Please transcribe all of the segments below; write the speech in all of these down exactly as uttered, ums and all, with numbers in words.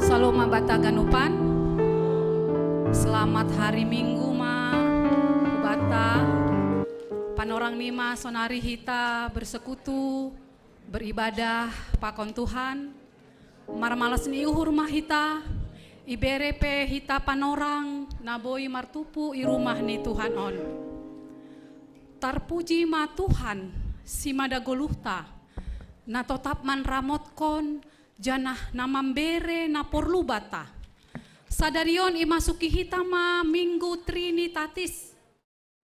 Saloma bata ganupan. Selamat hari Minggu ma bata. Panorang ni ma sonari hita bersekutu, beribadah pakon Tuhan. Marmalas ni uhur ma hita, ibere pe hita panorang na boi martupu i rumah ni Tuhan on. Tarpuji ma Tuhan, si mada goluhta, na totap manramotkon, janah na mambere na porlu banta. Sadari on imasuki hita ma Minggu Trinitatis.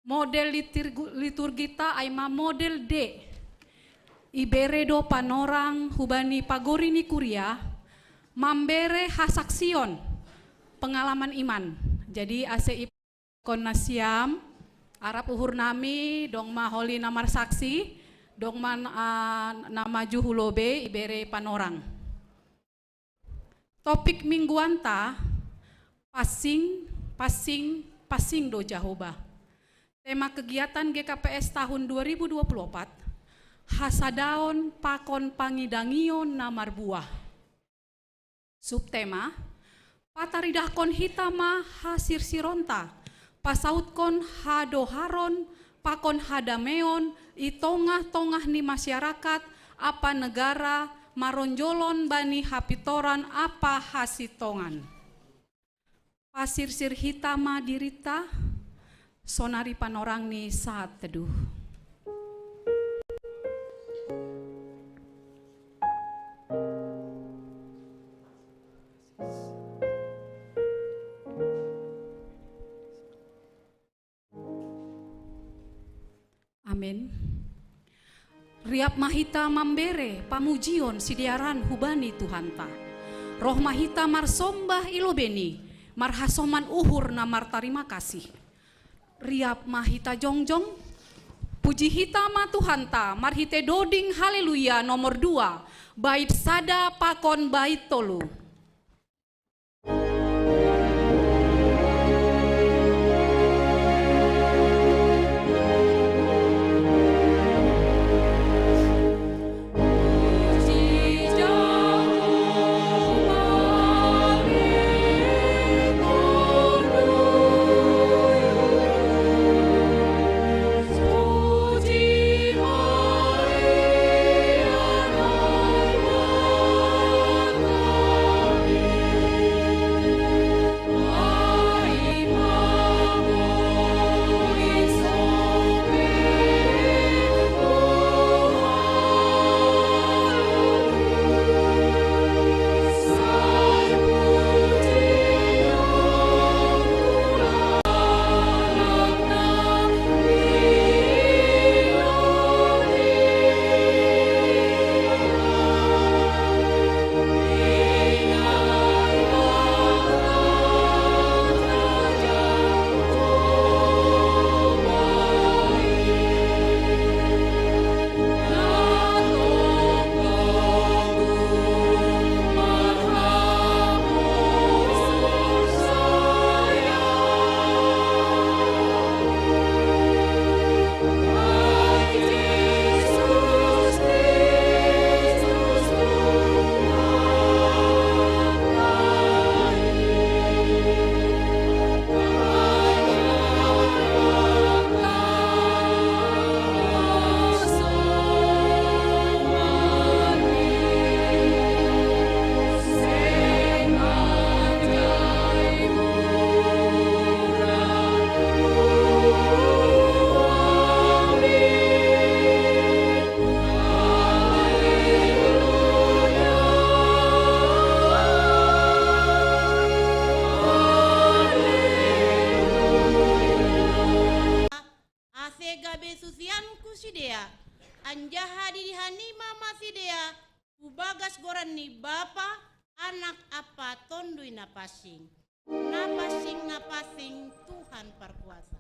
Model litirgu-, liturgita ai ma model D. Ibere do panorang hubani pagori ni kuria, mambere hasaksion, pengalaman iman. Jadi ase i- kon nasiam, arap uhur nami, dong ma holi na marsaksi, dong ma, ah, na maju hu lobei, ibere panorang. Topik mingguanta, Passing, Passing, Passing do Jahowa. Tema kegiatan G K P S tahun dua ribu dua puluh empat, hasadaon pakon pangidangion na marbuah. Subtema, pataridahkon hita ma hasirsironta, pasautkon hadoharon pakon hadameon i tongah-tongah ni masyarakat ampa negara maronjolon bani hapintoran ampa hasintongan. Pasirsir hita ma dirinta, sonari panorang ni saat teduh. Amen. Riap ma hita mambere pamujion sidearan hubani Tuhanta. Roh ma hita marsombah i lobeiNi, marhasoman uhur na martarima kasih. Riap ma hita jongjong, puji hita ma Tuhanta marhite doding Haleluya nomor dua, bait sada pakon bait tolu. Bapa, Anak, Ampa Tonduy Napansing. Napansing, napansing, Tuhan parkuasa.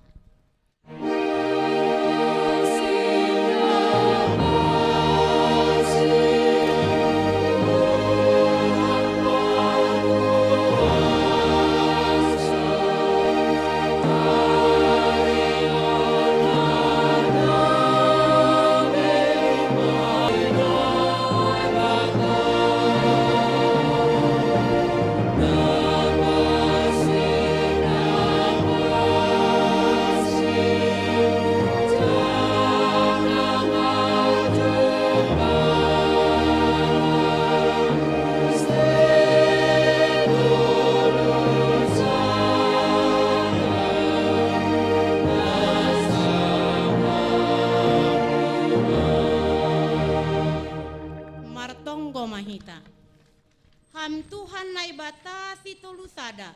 Martonggo ma hita. Ham Tuhan Naibata sitolu sada.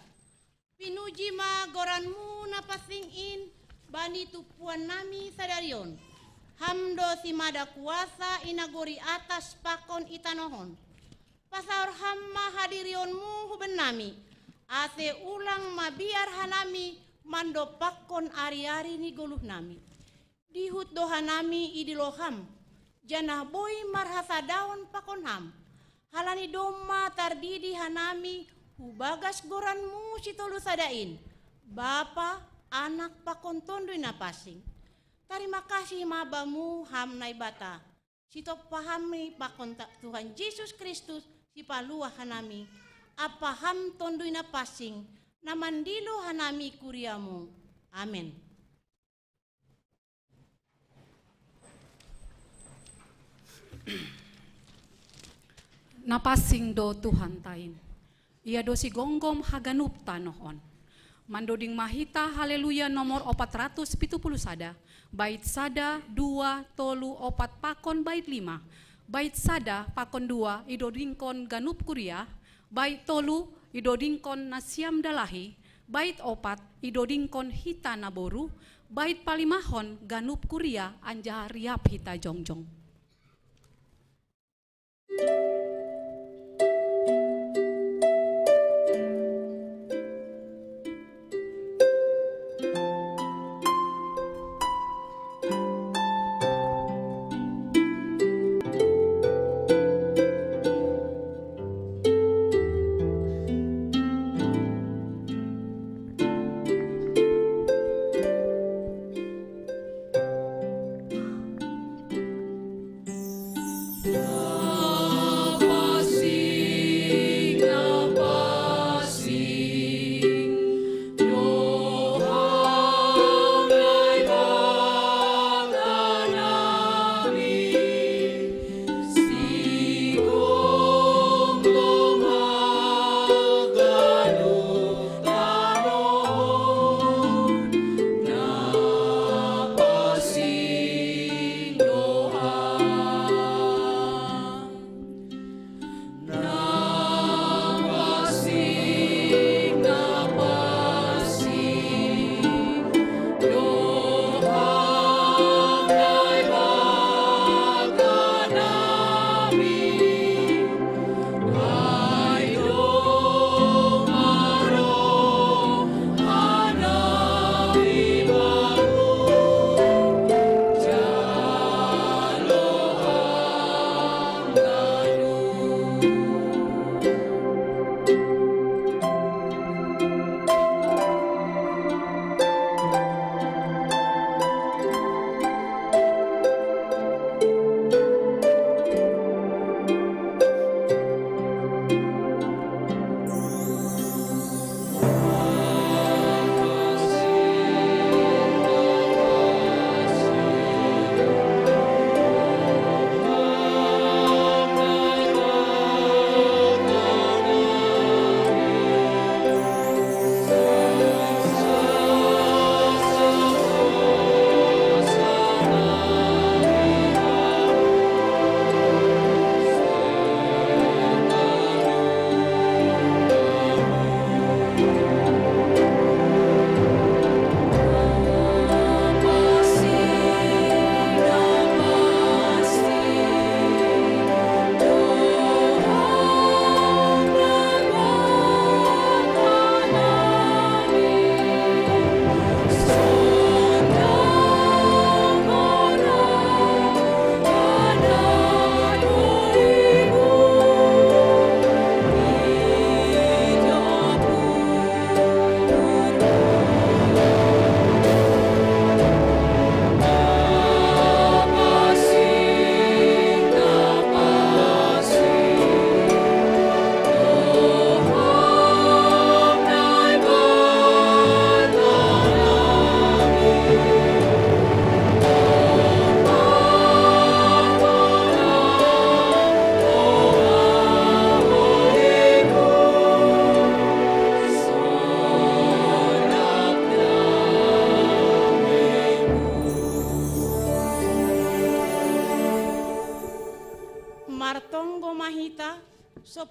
Pinuji ma goran-Mu na pansing in bani tumpuan nami sadari on. Ham do simada kuasa i nagori atas pakon i tanoh on. Pasaor Ham ma hadirionmu hu bennami, ase ulang mabiar hanami mandompakkon ari-ari ni goluhnami. Dihut do hanami idilo Ham, janah boi marhasadaon pakon Ham, halani domma tardidi hanami hu bagas goran-Mu sitolu sada in, Bapa, Anak pakon Tonduy Napansing. Tarima kasih ma Bamu Ham Naibata, sitompa hanami pakon ta-, Tuhan Jesus Kristus, Sipaluah hanami, ampa Ham Tonduy Napansing, na mandilo hanami kuria-Mu. Amen. Napansing do Tuhanta in. Ia do sigomgom haganup tanoh on. Mandoding ma hita Haleluya nomor opat ratus pitu puluh sada, bait sada, dua, tolu, opat pakon bait lima. Bait sada pakon dua idodingkon ganup kuria, bait tolu idodingkon nasiam dalahi, bait opat idodingkon hita naboru, bait palimahon ganup kuria anjaha riap hita jongjong.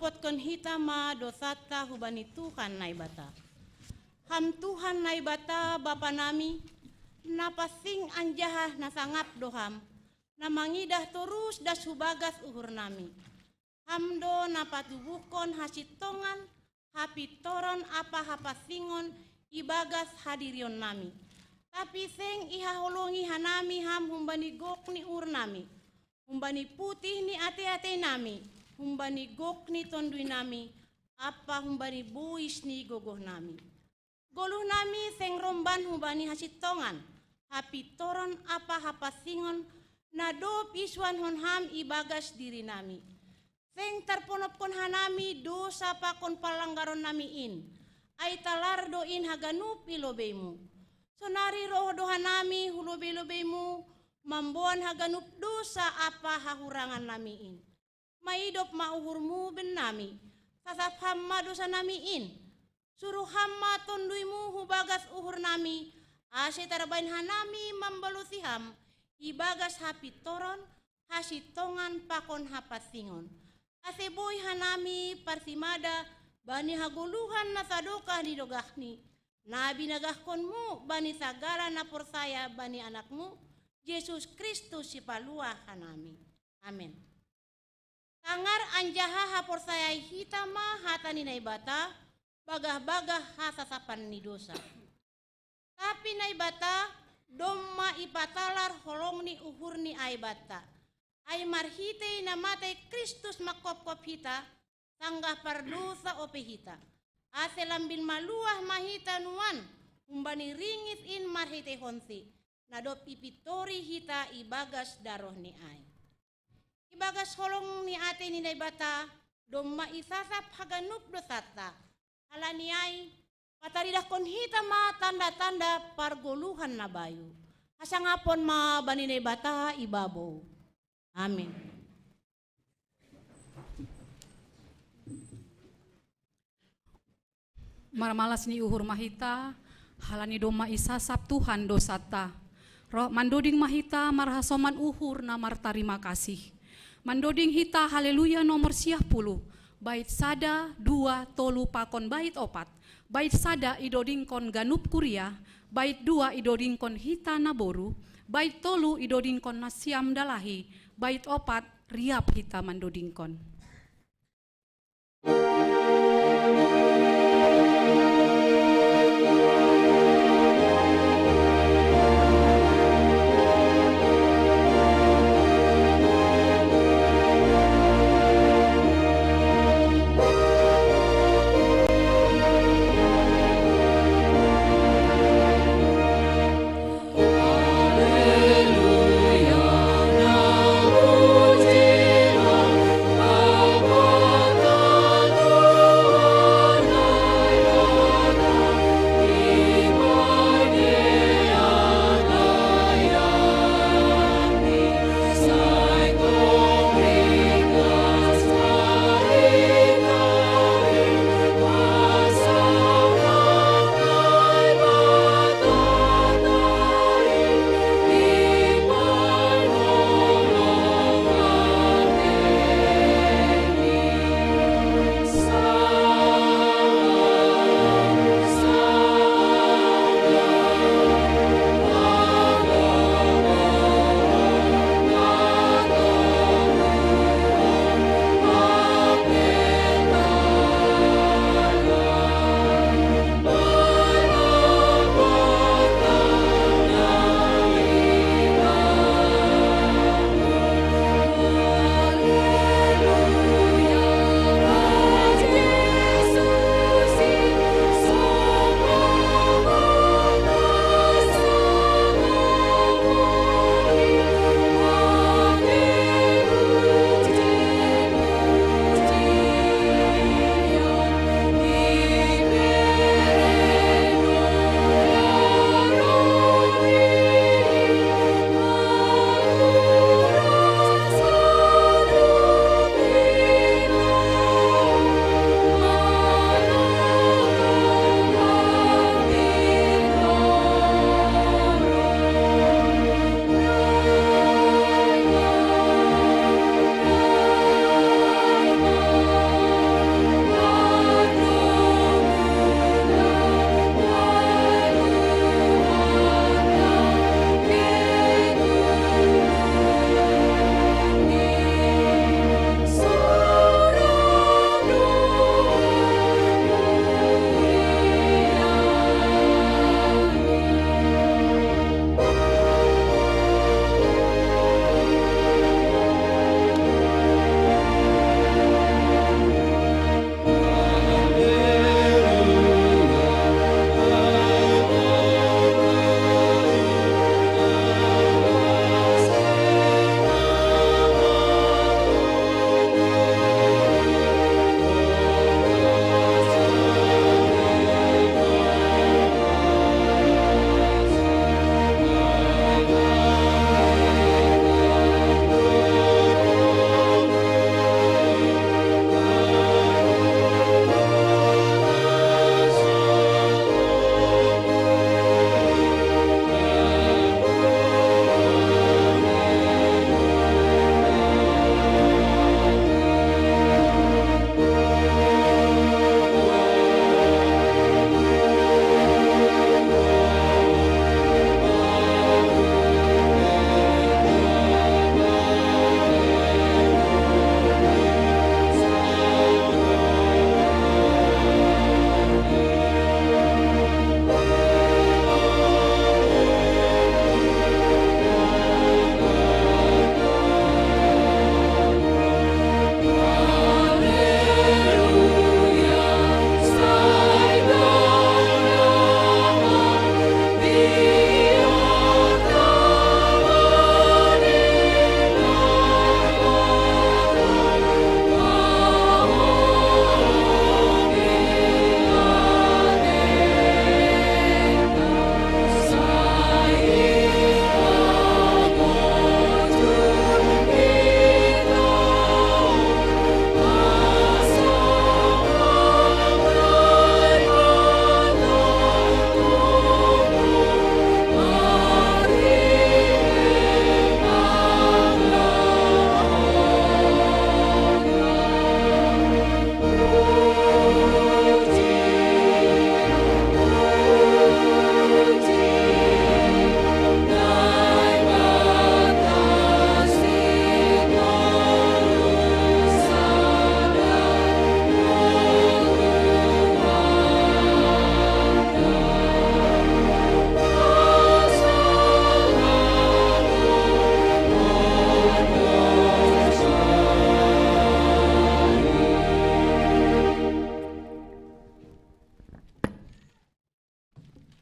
Potkon hita ma dosanta hubani Tuhan Naibata. Ham Tuhan Naibata Bapa nami, na pansing anjaha na sangap do Ham, na mangidah torus das hubagas uhur nami. Ham do na patubuhkon hasintongan, hapintoron ampa hapansingon ibagas hadirion nami. Tapi seng ihaholongi hanami Ham humbani gok ni uhur nami, humbani putih ni ate-ate nami, humbani gok ni tondui nami, ampa humbani bois ni gogoh nami. Goluh nami seng romban humbani hasintongan, hapintoron ampa hapansingon, na dob isuanhon Ham ibagas diri nami. Seng tarponopkon hanami dosa pakon palanggaron nami in, ai talar do in haganup i lobeiMu. Sonari roh do hanami hu lobei-lobeiMu, mamboan haganup dosa ampa hahurangan nami in. Maidop ma uhurMu bennami, sasap Ham ma dosa nami in. Suruh Ham ma TonduyMu hubagas uhur nami, ase tarbahen hanami mambalosi Ham, ibagas hapintoron, hasintongan pakon hapansingon. Ase boi hanami parsimada bani hagoluhan na sadokah ni dogahni, na binagahkonMu bani sagala na porsaya bani AnakMu, Jesus Kristus Sipaluah hanami. Amen. Tangar anjaha haporsayai hita ma hata ni Naibata, bagah-bagah hasasapan ni dosa. Tapi Naibata domma ipatalar holong ni uhurNi ai banta, ai marhitei na matei Kristus manghophop hita, sanggah pardosa ope hita, ase lambin maluah ma hita nuan humbani ringis in marhiteihonSi, na dob ipintori hita ibagas darohNi ai. Ibagas holong ni atei ni Naibata, domma isasap haganup dosanta. Halani ai, pataridahkon hita ma tanda-tanda pargoluhan na bayu. Hasangapon ma bani Naibata ibabou. Amin. Marmalas ni uhur ma hita, halani domma isasap Tuhan dosanta. Ro, mandoding ma hita marhasoman uhur na martarima kasih. Mandoding hita Haleluya nomor siah puluh, bait sada, dua, tolu pakon bait opat. Bait sada idodingkon ganup kuria, bait dua idodingkon hita naboru, bait tolu idodingkon nasiam dalahi, bait opat riap hita mandodingkon.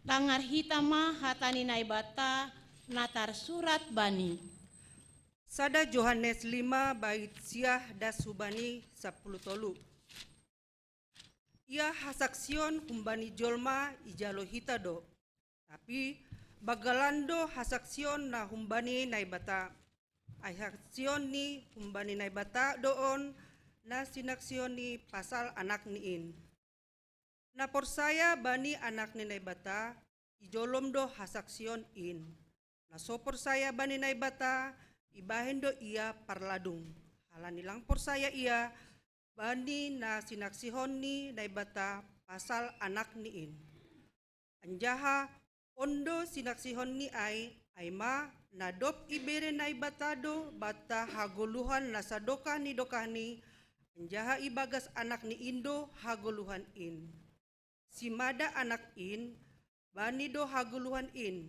Tangar hita ma hata ni Naibata na tarsurat bani. Sada Johannes lima bait siah das hubani sapuluh tolu. Ia hasaksion humbani jolma ijalo hita do. Tapi banggalan do hasaksion na humbani Naibata. Ai hasaksion ni humbani Naibata do on na sinaksion ni pasal Anak ni in. Na porsaya bani Anak ni Naibata, ijolom do hasaksion in. Na so porsaya bani Naibata, ibahen do ia parladung. Halani lang porsaya ia bani na sinaksihon ni Naibata pasal Anak ni in. Anjaha on do sinaksihon ni ai, ai ma, na dob ibere Naibata do banta hagoluhan na sadokah ni dokahni, anjaha ibagas Anak ni in do hagoluhan in. Simada Anak in bani do hagoluhan in,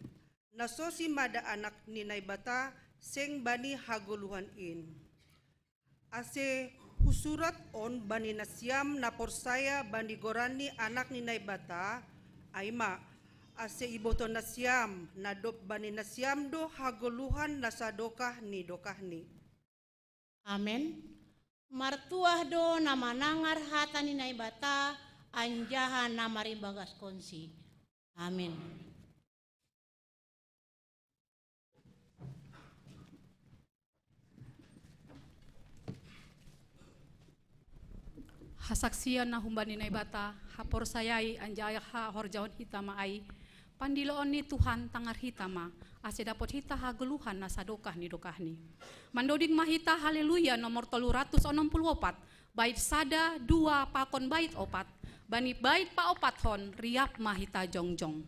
na so simada Anak ni Naibata seng bani hagoluhan in. Ase husurat on bani nasiam na porsaya bani goran ni Anak ni Naibata, ai ma, ase iboto nasiam na dob bani nasiam do hagoluhan na sadokah ni dokahni. Amen. Martuah do na manangar hata ni Naibata anjaha na maribagaskonsi. Amen. Hasaksion na humbani Naibata, haporsayai anjaha horjahon hita ma ai, pandiloon ni Tuhan tangar hita ma, ase dapot hita hagoluhan na sadokah ni dokahni. Mandoding ma hita Haleluya nomor tolu ratus onom puluh opat, bait sada, dua, pakon bait opat, bani bait paopathon riap ma hita jongjong.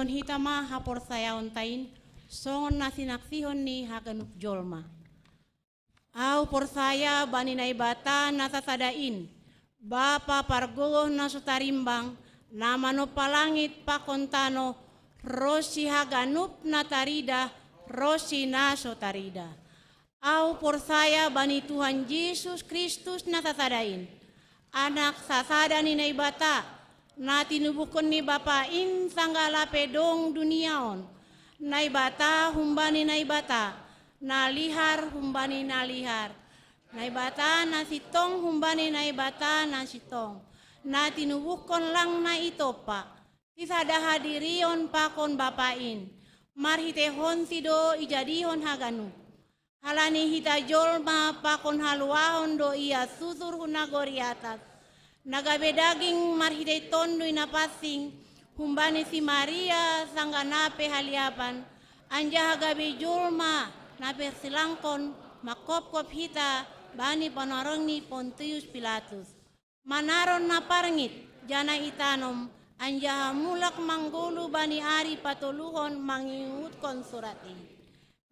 Hita ma haporsayaonta in, songon na sinaksihon ni haganup jolma. Ahu porsaya bani Naibata na sasada in, Bapa pargogoh na so tarimbang, na manompa langit pakon tano, ronsi haganup na tarida, ronsi na so tarida. Ahu porsaya bani Tuhan Jesus Kristus na sasada in, Anak sasada ni Naibata, na tinubuhkon ni Bapa in sanggah lape dong dunia on. Naibata humbani Naibata, na lihar humbani na lihar, Naibata na sintong humbani Naibata na sintong, na tinubuhkon lang na i tompa, sisada hadirion pakon Bapa in, marhiteihonsi do ijadihon haganup. Halani hita jolma pakon haluahon do Ia susur hu nagori atas, na gabe daging marhitei Tonduy Napansing, humbani si Maria sanggah na pe haliapan, anjaha gabe jolma na persilangkon, manghophop hita bani panorang ni Pontius Pilatus. Manaron na parngit, janah itanom, anjaha mulak manggoluh bani ari patoluhon mangihuthon surat i.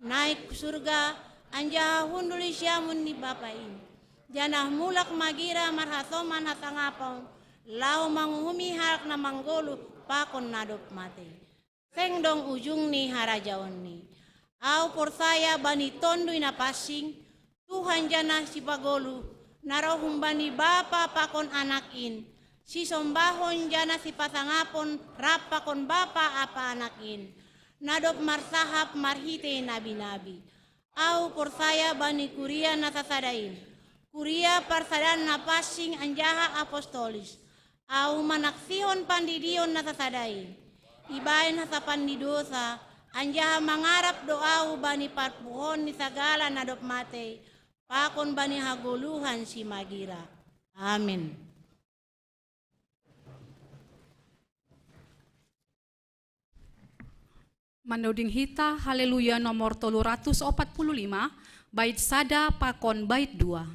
Naik hu surga, anjaha hundul i siamun ni Bapa i. Janah mulak magira marhasoman hasangapon, laho manguhumi halak na manggoluh pakon na dob matei. Seng dong ujung ni harajaon ni. Ahu porsaya bani Tonduy Napansing, Tuhan janah Sipagoluh, na roh humbani Bapa pakon Anak in, sisombahon janah sipasangapon rap pakon Bapa ampa Anak in, na dob marsahap marhitei nabi-nabi. Ahu porsaya bani kuria na sasada in, kuria parsadaan na pansing anjaha apostolis. Ahu manaksihon pandidion na sasada i. Ibaen hasapan ni dousa, anjaha mangarap do ahu bani parpuhoon ni sagala na dob matei, pakon bani hagoluhan simagira. Amin. Manoding hita Haleluya nomor tolu ratus opat puluh lima, bait sada pakon bait dua.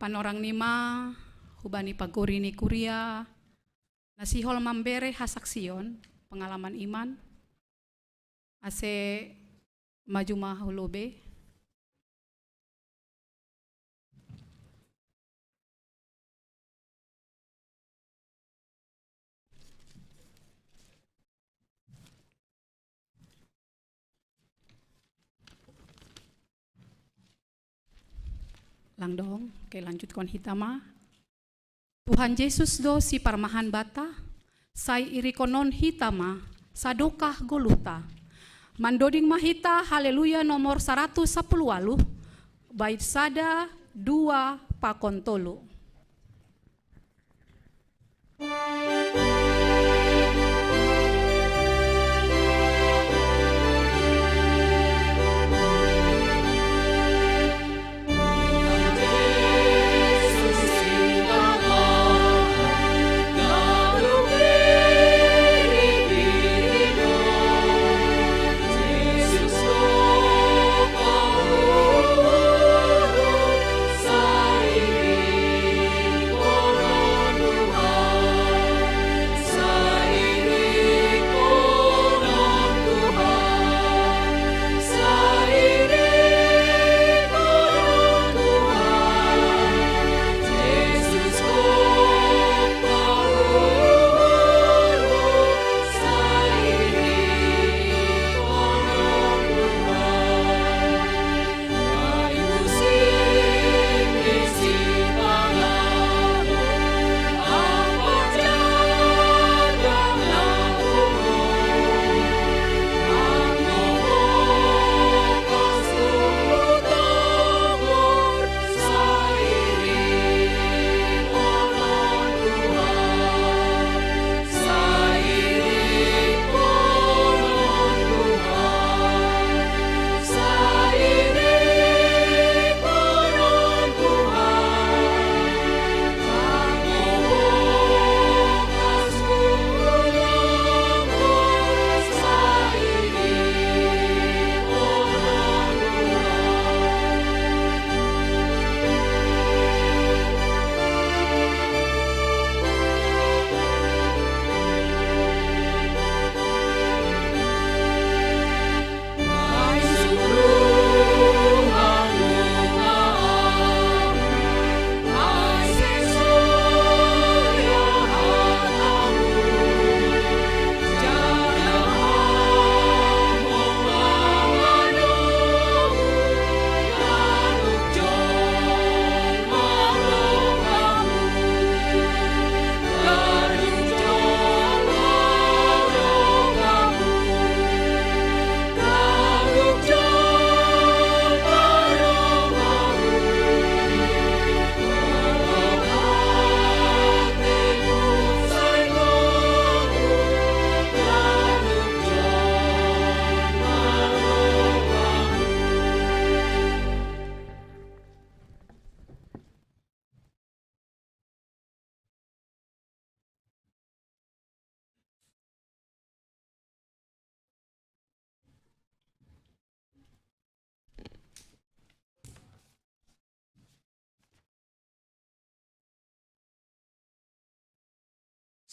Panorang nima hubani pagori ni kuria, na sihol mambere hasaksion pengalaman iman, ase maju ma hu lobei. Langdong, oke, lanjutkon hita ma. Tuhan Jesus do si parmahan bata, sai irikonon hita ma, sadokah goluhta. Mandoding ma hita Haleluya nomor saratus sapuluh waluh, bait sada, dua, pakon tolu.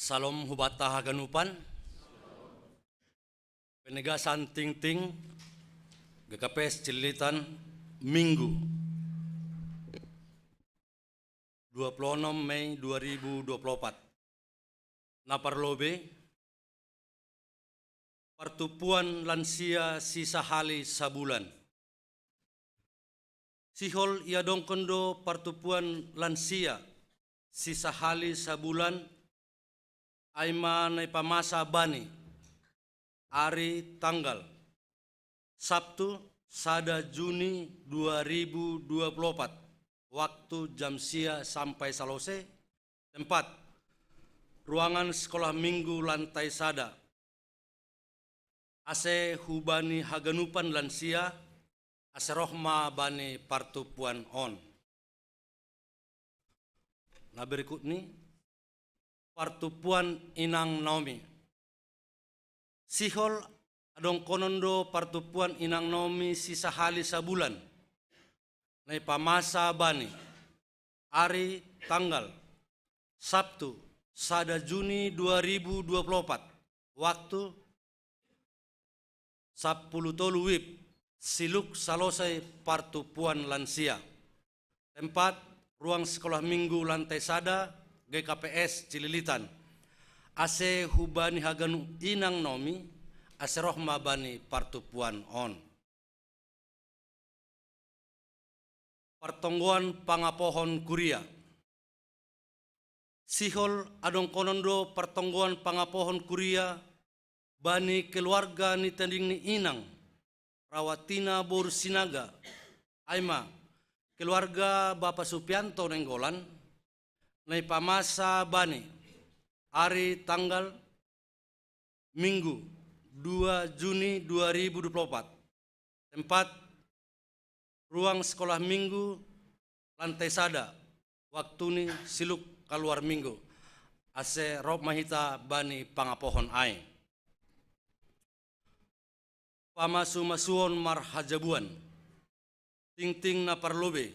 Salom hubata haganupan. Penegasan tingting, G K P S Cililitan, Minggu, dua puluh enam Mei dua ribu dua puluh empat. Na parlobei, partumpuan lansia sisahali sabulan. Sihol iadongkon do partumpuan lansia sisahali sabulan, ai ma na ipamasa bani ari tanggal Sabtu, sada Juni dua ribu dua puluh empat, waktu jam sia sampai salose. Tempat, ruangan sekolah minggu lantai sada. Ase hubani haganupan lansia, ase roh ma bani partumpuan on. Na berikut ni, partumpuan inang Naomi. Sihol adongkonon do partumpuan inang Naomi sisahali sabulan, na ipamasa bani Ari tanggal Sabtu, sada Juni dua ribu dua puluh opat, waktu sampulu tolu wib, siluk salosai partupuan lansia. Tempat, ruang sekolah minggu lantai sada, G K P S Cililitan. Ase hubani haganu inang nomi, ase roh ma bani partupuan on. Partonggoan pangapohon kuria. Sihol adongkonon do partonggoan pangapohon kuria bani keluarga ni tading ni inang, Rawatina boru Sinaga, ai ma keluarga Bapa Supianto Nainggolan, na ipamasa bani ari tanggal Minggu, dua Juni dua ribu dua puluh opat. Tempat, ruang sekolah minggu, lantai sada, waktuni siluk kaluar minggu. Ase roh ma hita bani pangapohon ai. Pamasu-masuon marhajabuan. Tingting na parlobei.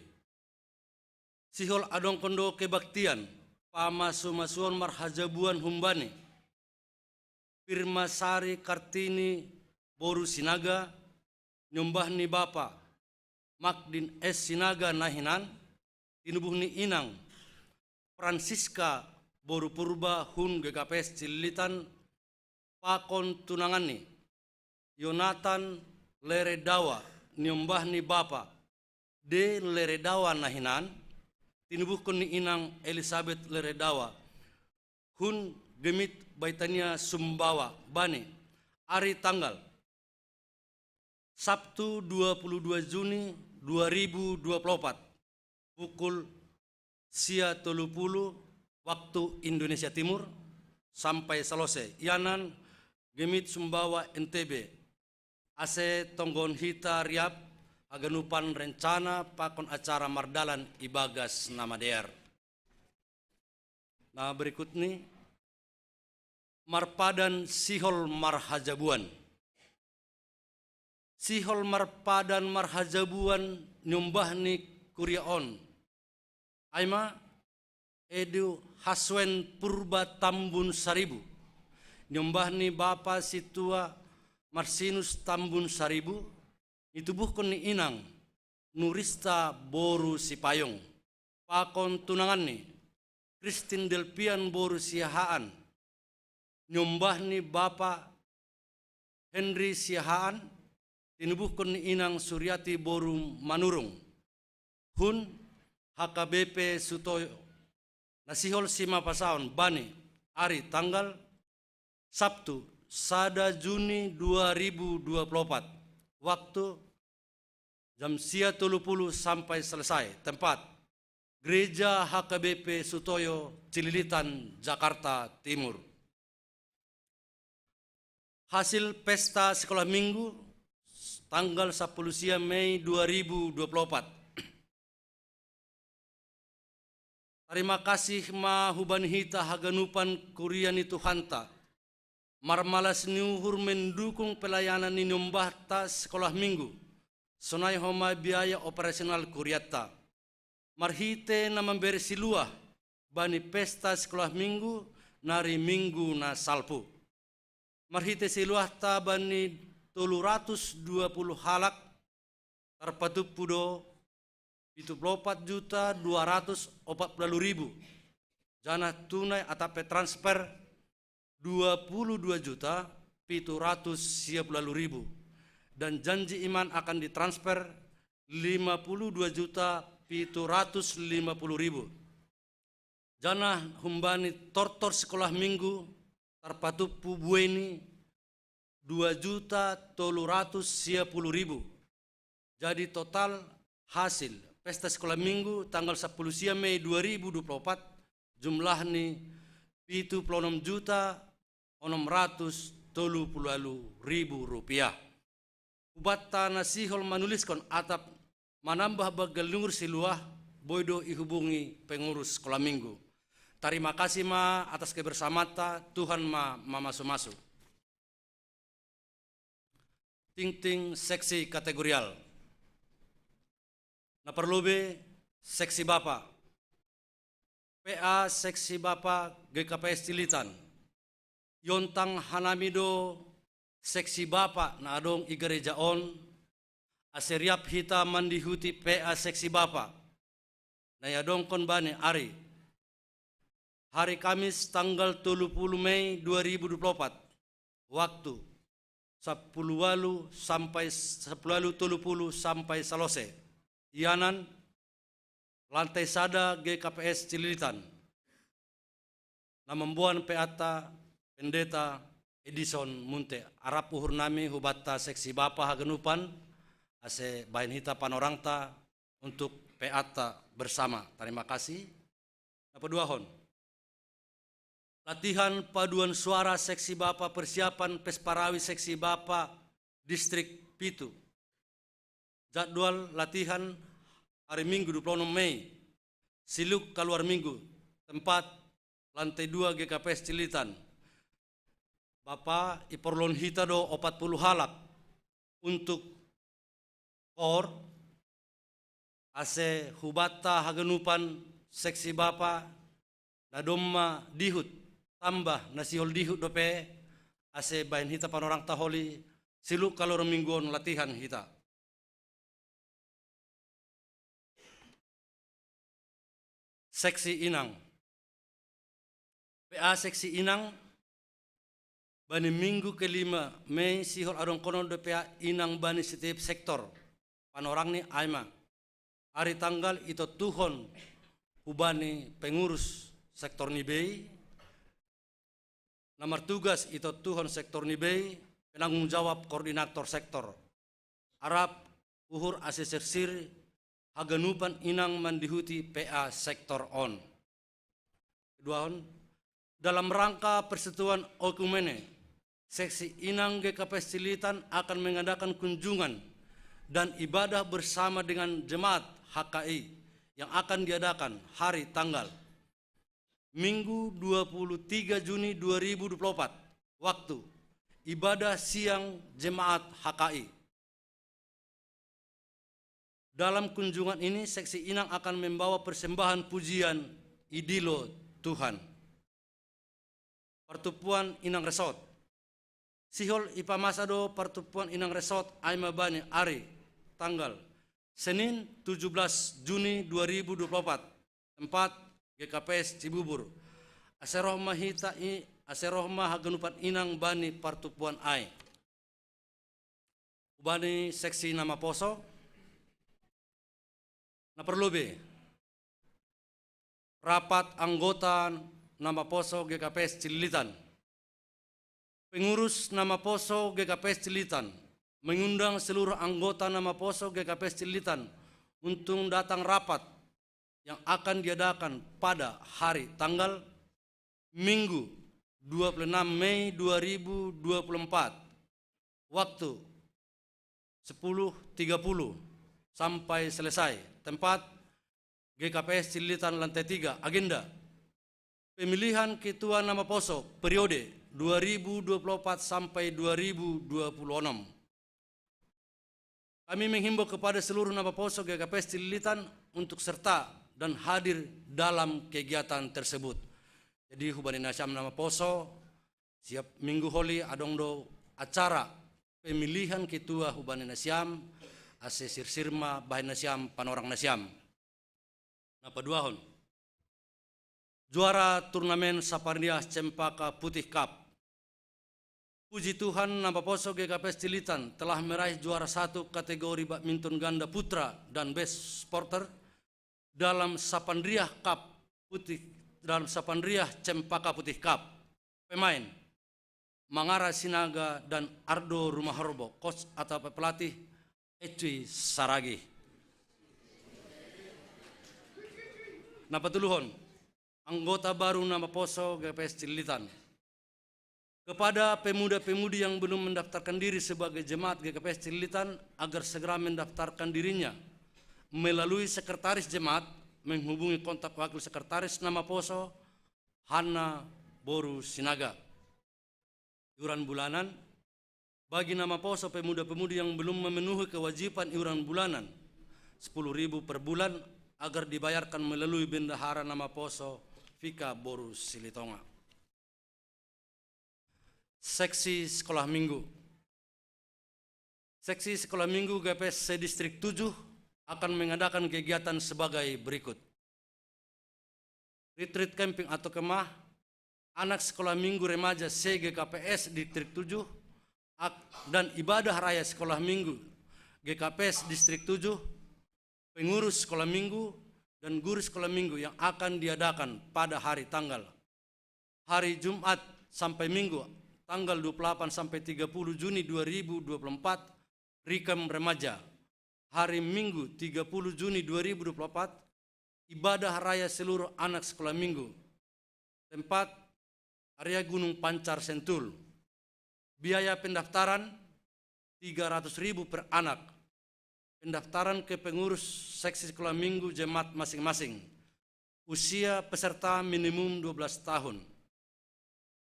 Sihol adongkon do kebaktian, pamasu-masuon marhajabuan humbani Pirmasari Kartini boru Sinaga, niombah ni bapa Magdin S Sinaga na hinan, tinubuh ni inang Francisca boru Purba hun G K P S Cililitan, pakon tunanganni, Yonatan Leredawa, niombah ni bapa D Leredawa na hinan, tinubuhkon ni inang Elisabet Leredawa, hun Gemit Baitania Sumbawa, bani ari tanggal Sabtu, dua puluh dua Juni dua ribu dua puluh opat, pukul sia tolu pulu waktu Indonesia Timur, sampai salose, ianan Gemit Sumbawa N T B. Ase tonggohon hita riap haganupan rencana pakon acara mardalan ibagas na madear. Na berikutni, marpadan sihol marhajabuan. Sihol marpadan marhajabuan niombah ni kuria on, ai ma Edu Haswen Purba Tambun Saribu, niombah ni bapa Situa Marsinus Tambun Saribu, nitubuhkon ni inang Nurista boru Sipayung, pakon tunanganni Kristin Delpian boru Siahaan, niombah ni bapa Henry Siahaan, tinubuhkon ni inang Suriati boru Manurung, hun H K B P Sutoyo, na sihol simapasaon bani ari tanggal Sabtu, sada Juni dua ribu dua puluh opat, waktu jam sia tolu pulu sampai selesai. Tempat, Gereja H K B P Sutoyo, Cililitan, Jakarta Timur. Hasil pesta sekolah minggu tanggal sampulu sia Mei dua ribu dua puluh opat. Tarima kasih ma hubani hita haganupan kuria ni Tuhanta, marmalas ni uhur mendukung pelayanan ni niombahta sekolah minggu, sonai homa biaya operasional kuriatta, marhite na mambere siluah bani pesta sekolah minggu na ri minggu na salpu. Marhite siluahta bani tolu ratus dua pulu halak, tarpatumpu do pitu pulu opat juta dua ratus opat pulu walu ribu, janah tunai atap pe transfer dua pulu dua juta pitu ratus sia pulu walu ribu, dan janji iman akan ditransfer lima pulu dua juta pitu ratus lima pulu ribu. Janah humbani tortor sekolah minggu tarpatumpu bueni dua juta tolu ratus sia pulu ribu. Jadi total hasil pesta sekolah minggu tanggal sampulu sia Mei dua ribu dua puluh opat jumlahni pitu pulu onom juta onom ratus tolu pulu walu ribu rupiah. Hubatta na sihol manuliskon atap manambah banggal ni uhur siluah, boi do ihubungi pengurus sekolah minggu. Tarima kasih ma atas kebersamanta, Tuhan ma mamasu-masu. Tingting seksi kategorial. Na parlobei seksi bapa. P A Seksi Bapa G K P S Cililitan. Iontang hanami do seksi bapa na adong i gareja on, ase riap hita mandihuti P A Seksi Bapa na iadongkon bani ari. Hari Kamis tanggal tolu puluh Mei dua ribu dua puluh opat, waktu sapuluh walu sampai sapuluh walu tolu puluh sampai salose. Ianan, lantai sada G K P S Cililitan. Na mamboan P A-ta Pendeta Edison Munte. Arap uhur nami hubanta seksi bapa haganupan, ase bahen hita panorangta untuk P A-ta bersama. Tarima kasih. Na paduahon, latihan paduan suara seksi bapa, persiapan pesparawi seksi bapa distrik pitu. Jadwal latihan hari Minggu dua puluh enam Mei, siluk kaluar minggu. Tempat, lantai dua G K P S Cililitan. Bapa, iporluhon hita do opat puluh halak untuk kor, ase hubanta haganupan seksi bapa na domma dihut, tambah na sihol dihut dope, ase bahen hita panorangta holi, siluk kaluar minggu on latihan hita. Seksi inang. P A seksi inang, bani minggu kelima Mei sihol adongkonon do P A inang bani setiap sektor. Panorangni ai ma: ari tanggal itontuhon hubani pengurus sektor ni bei, na martugas itontuhon sektor ni bei, penanggung jawab koordinator sektor. Arap uhur ase sirsir haganupan inang mandihuti P A sektor on. Keduahon, dalam rangka Persatuan Oikumene, seksi inang G K P S Cililitan akan mengadakan kunjungan dan ibadah bersama dengan jemaat H K I yang akan diadakan hari tanggal Minggu dua puluh tiga Juni dua ribu dua puluh opat. Waktu, ibadah siang jemaat H K I. Dalam kunjungan ini, seksi inang akan membawa persembahan pujian idilo Tuhan. Partumpuan Inang Resort. Sihol ipamasa do Partumpuan Inang Resort ai ma bani ari tanggal Senin tujuh belas Juni dua ribu dua puluh opat. Tempat, G K P S Cibubur. Ase roh ma hita i, ase roh ma haganupan inang bani partumpuan ai. Hubani seksi na maposo. Na parlobei, rapat anggota na maposo G K P S Cililitan. Pengurus na maposo G K P S Cililitan mengundang seluruh anggota na maposo G K P S Cililitan untuk datang rapat yang akan diadakan pada hari tanggal Minggu dua puluh enam Mei dua ribu dua puluh empat. Waktu, sepuluh tiga puluh sampai selesai. Tempat, G K P S Cililitan lantai tiga. Agenda, pemilihan ketua na maposo periode dua ribu dua puluh empat sampai dua ribu dua puluh enam. Kami menghimbau kepada seluruh na maposo G K P S Cililitan untuk serta dan hadir dalam kegiatan tersebut. Jadi, hubani nasiam na maposo, siap minggu holi adong do acara pemilihan ketua hubani nasiam, ase sirsir ma bahen nasiam panorang nasiam. Na paduahon, juara turnamen Sapanriah Cempaka Putih Cup. Puji Tuhan, na maposo G K P S Cililitan telah meraih juara satu kategori badminton ganda putra dan best sporter dalam Sapanriah Cup Putih, dalam Sapanriah Cempaka Putih Cup. Pemain, Mangara Sinaga dan Ardo Rumahorbo. Coach atau pelatih, Ecui Saragi. Na patoluhon, anggota baru na maposo G K P S Cililitan. Kepada pemuda-pemudi yang belum mendaftarkan diri sebagai jemaat G K P S Cililitan, agar segera mendaftarkan dirinya melalui sekretaris jemaat, menghubungi kontak wakil sekretaris na maposo, Hana Boru Sinaga. Iuran bulanan, bagi na maposo pemuda-pemudi yang belum memenuhi kewajiban iuran bulanan, sepuluh ribu per bulan, agar dibayarkan melalui bendahara na maposo, Fika boru Silitonga. Seksi sekolah minggu. Seksi sekolah minggu G P S se-Distrik tujuh akan mengadakan kegiatan sebagai berikut. Retreat camping atau kemah, anak sekolah minggu remaja se-G K P S Distrik tujuh, ak-, dan ibadah raya sekolah minggu G K P S Distrik tujuh, pengurus sekolah minggu, dan guru sekolah minggu yang akan diadakan pada hari tanggal. Hari Jumat sampai Minggu, tanggal dua puluh delapan sampai tiga puluh Juni dua ribu dua puluh empat, Rikam Remaja. Hari Minggu, tiga puluh Juni dua ribu dua puluh empat, ibadah raya seluruh anak sekolah minggu. Tempat, Area Gunung Pancar Sentul. Biaya pendaftaran tiga ratus ribu per anak. Pendaftaran ke pengurus seksi sekolah minggu jemaat masing-masing. Usia peserta minimum dua belas tahun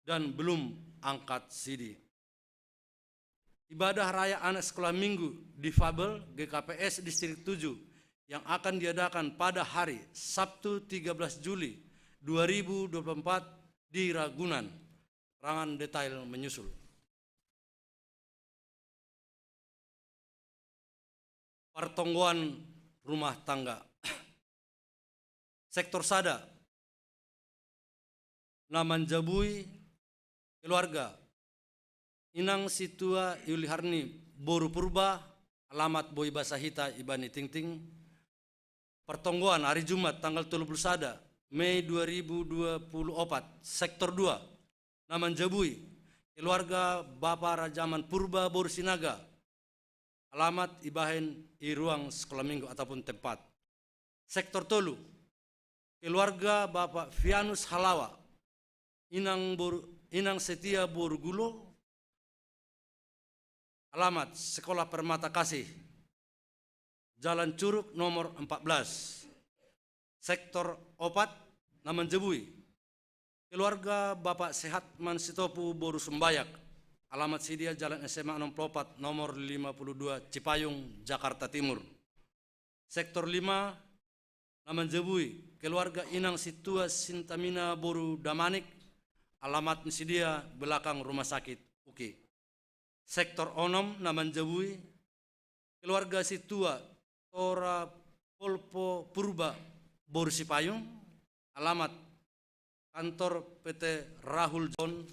dan belum angkat sidi. Ibadah raya anak sekolah minggu difabel G K P S Distrik tujuh yang akan diadakan pada hari Sabtu tiga belas Juli dua ribu dua puluh empat di Ragunan. Rangan detail menyusul. Pertonggoan rumah tangga. Sektor sada, na manjabui keluarga Inang Situa Yuliharni boru Purba, alamat Boi Basahita Ibani Tingting. Pertonggoan hari Jumat tanggal tiga puluh sada Mei dua ribu dua puluh empat, sektor dua, na manjabui keluarga Bapak Rajaman Purba boru Sinaga, alamat ibahen i ruang sekolah minggu ataupun tempat. Sektor tolu, keluarga Bapak Fianus Halawa, Inang boru, Inang Setia boru Gulo, alamat Sekolah Permata Kasih, Jalan Curug nomor empat belas. Sektor opat, na manjabui keluarga Bapak Sehat Mansitopu boru Sumbayak, alamat sidia Jalan S M A enam puluh empat nomor lima puluh dua Cipayung, Jakarta Timur. Sektor lima, na manjabui keluarga Inang Situa Sintamina boru Damanik, alamat sidia belakang rumah sakit UKI. Sektor onom, na manjabui keluarga Situa Tora Polpo Purba boru Sipayung, alamat kantor P T Rahul John.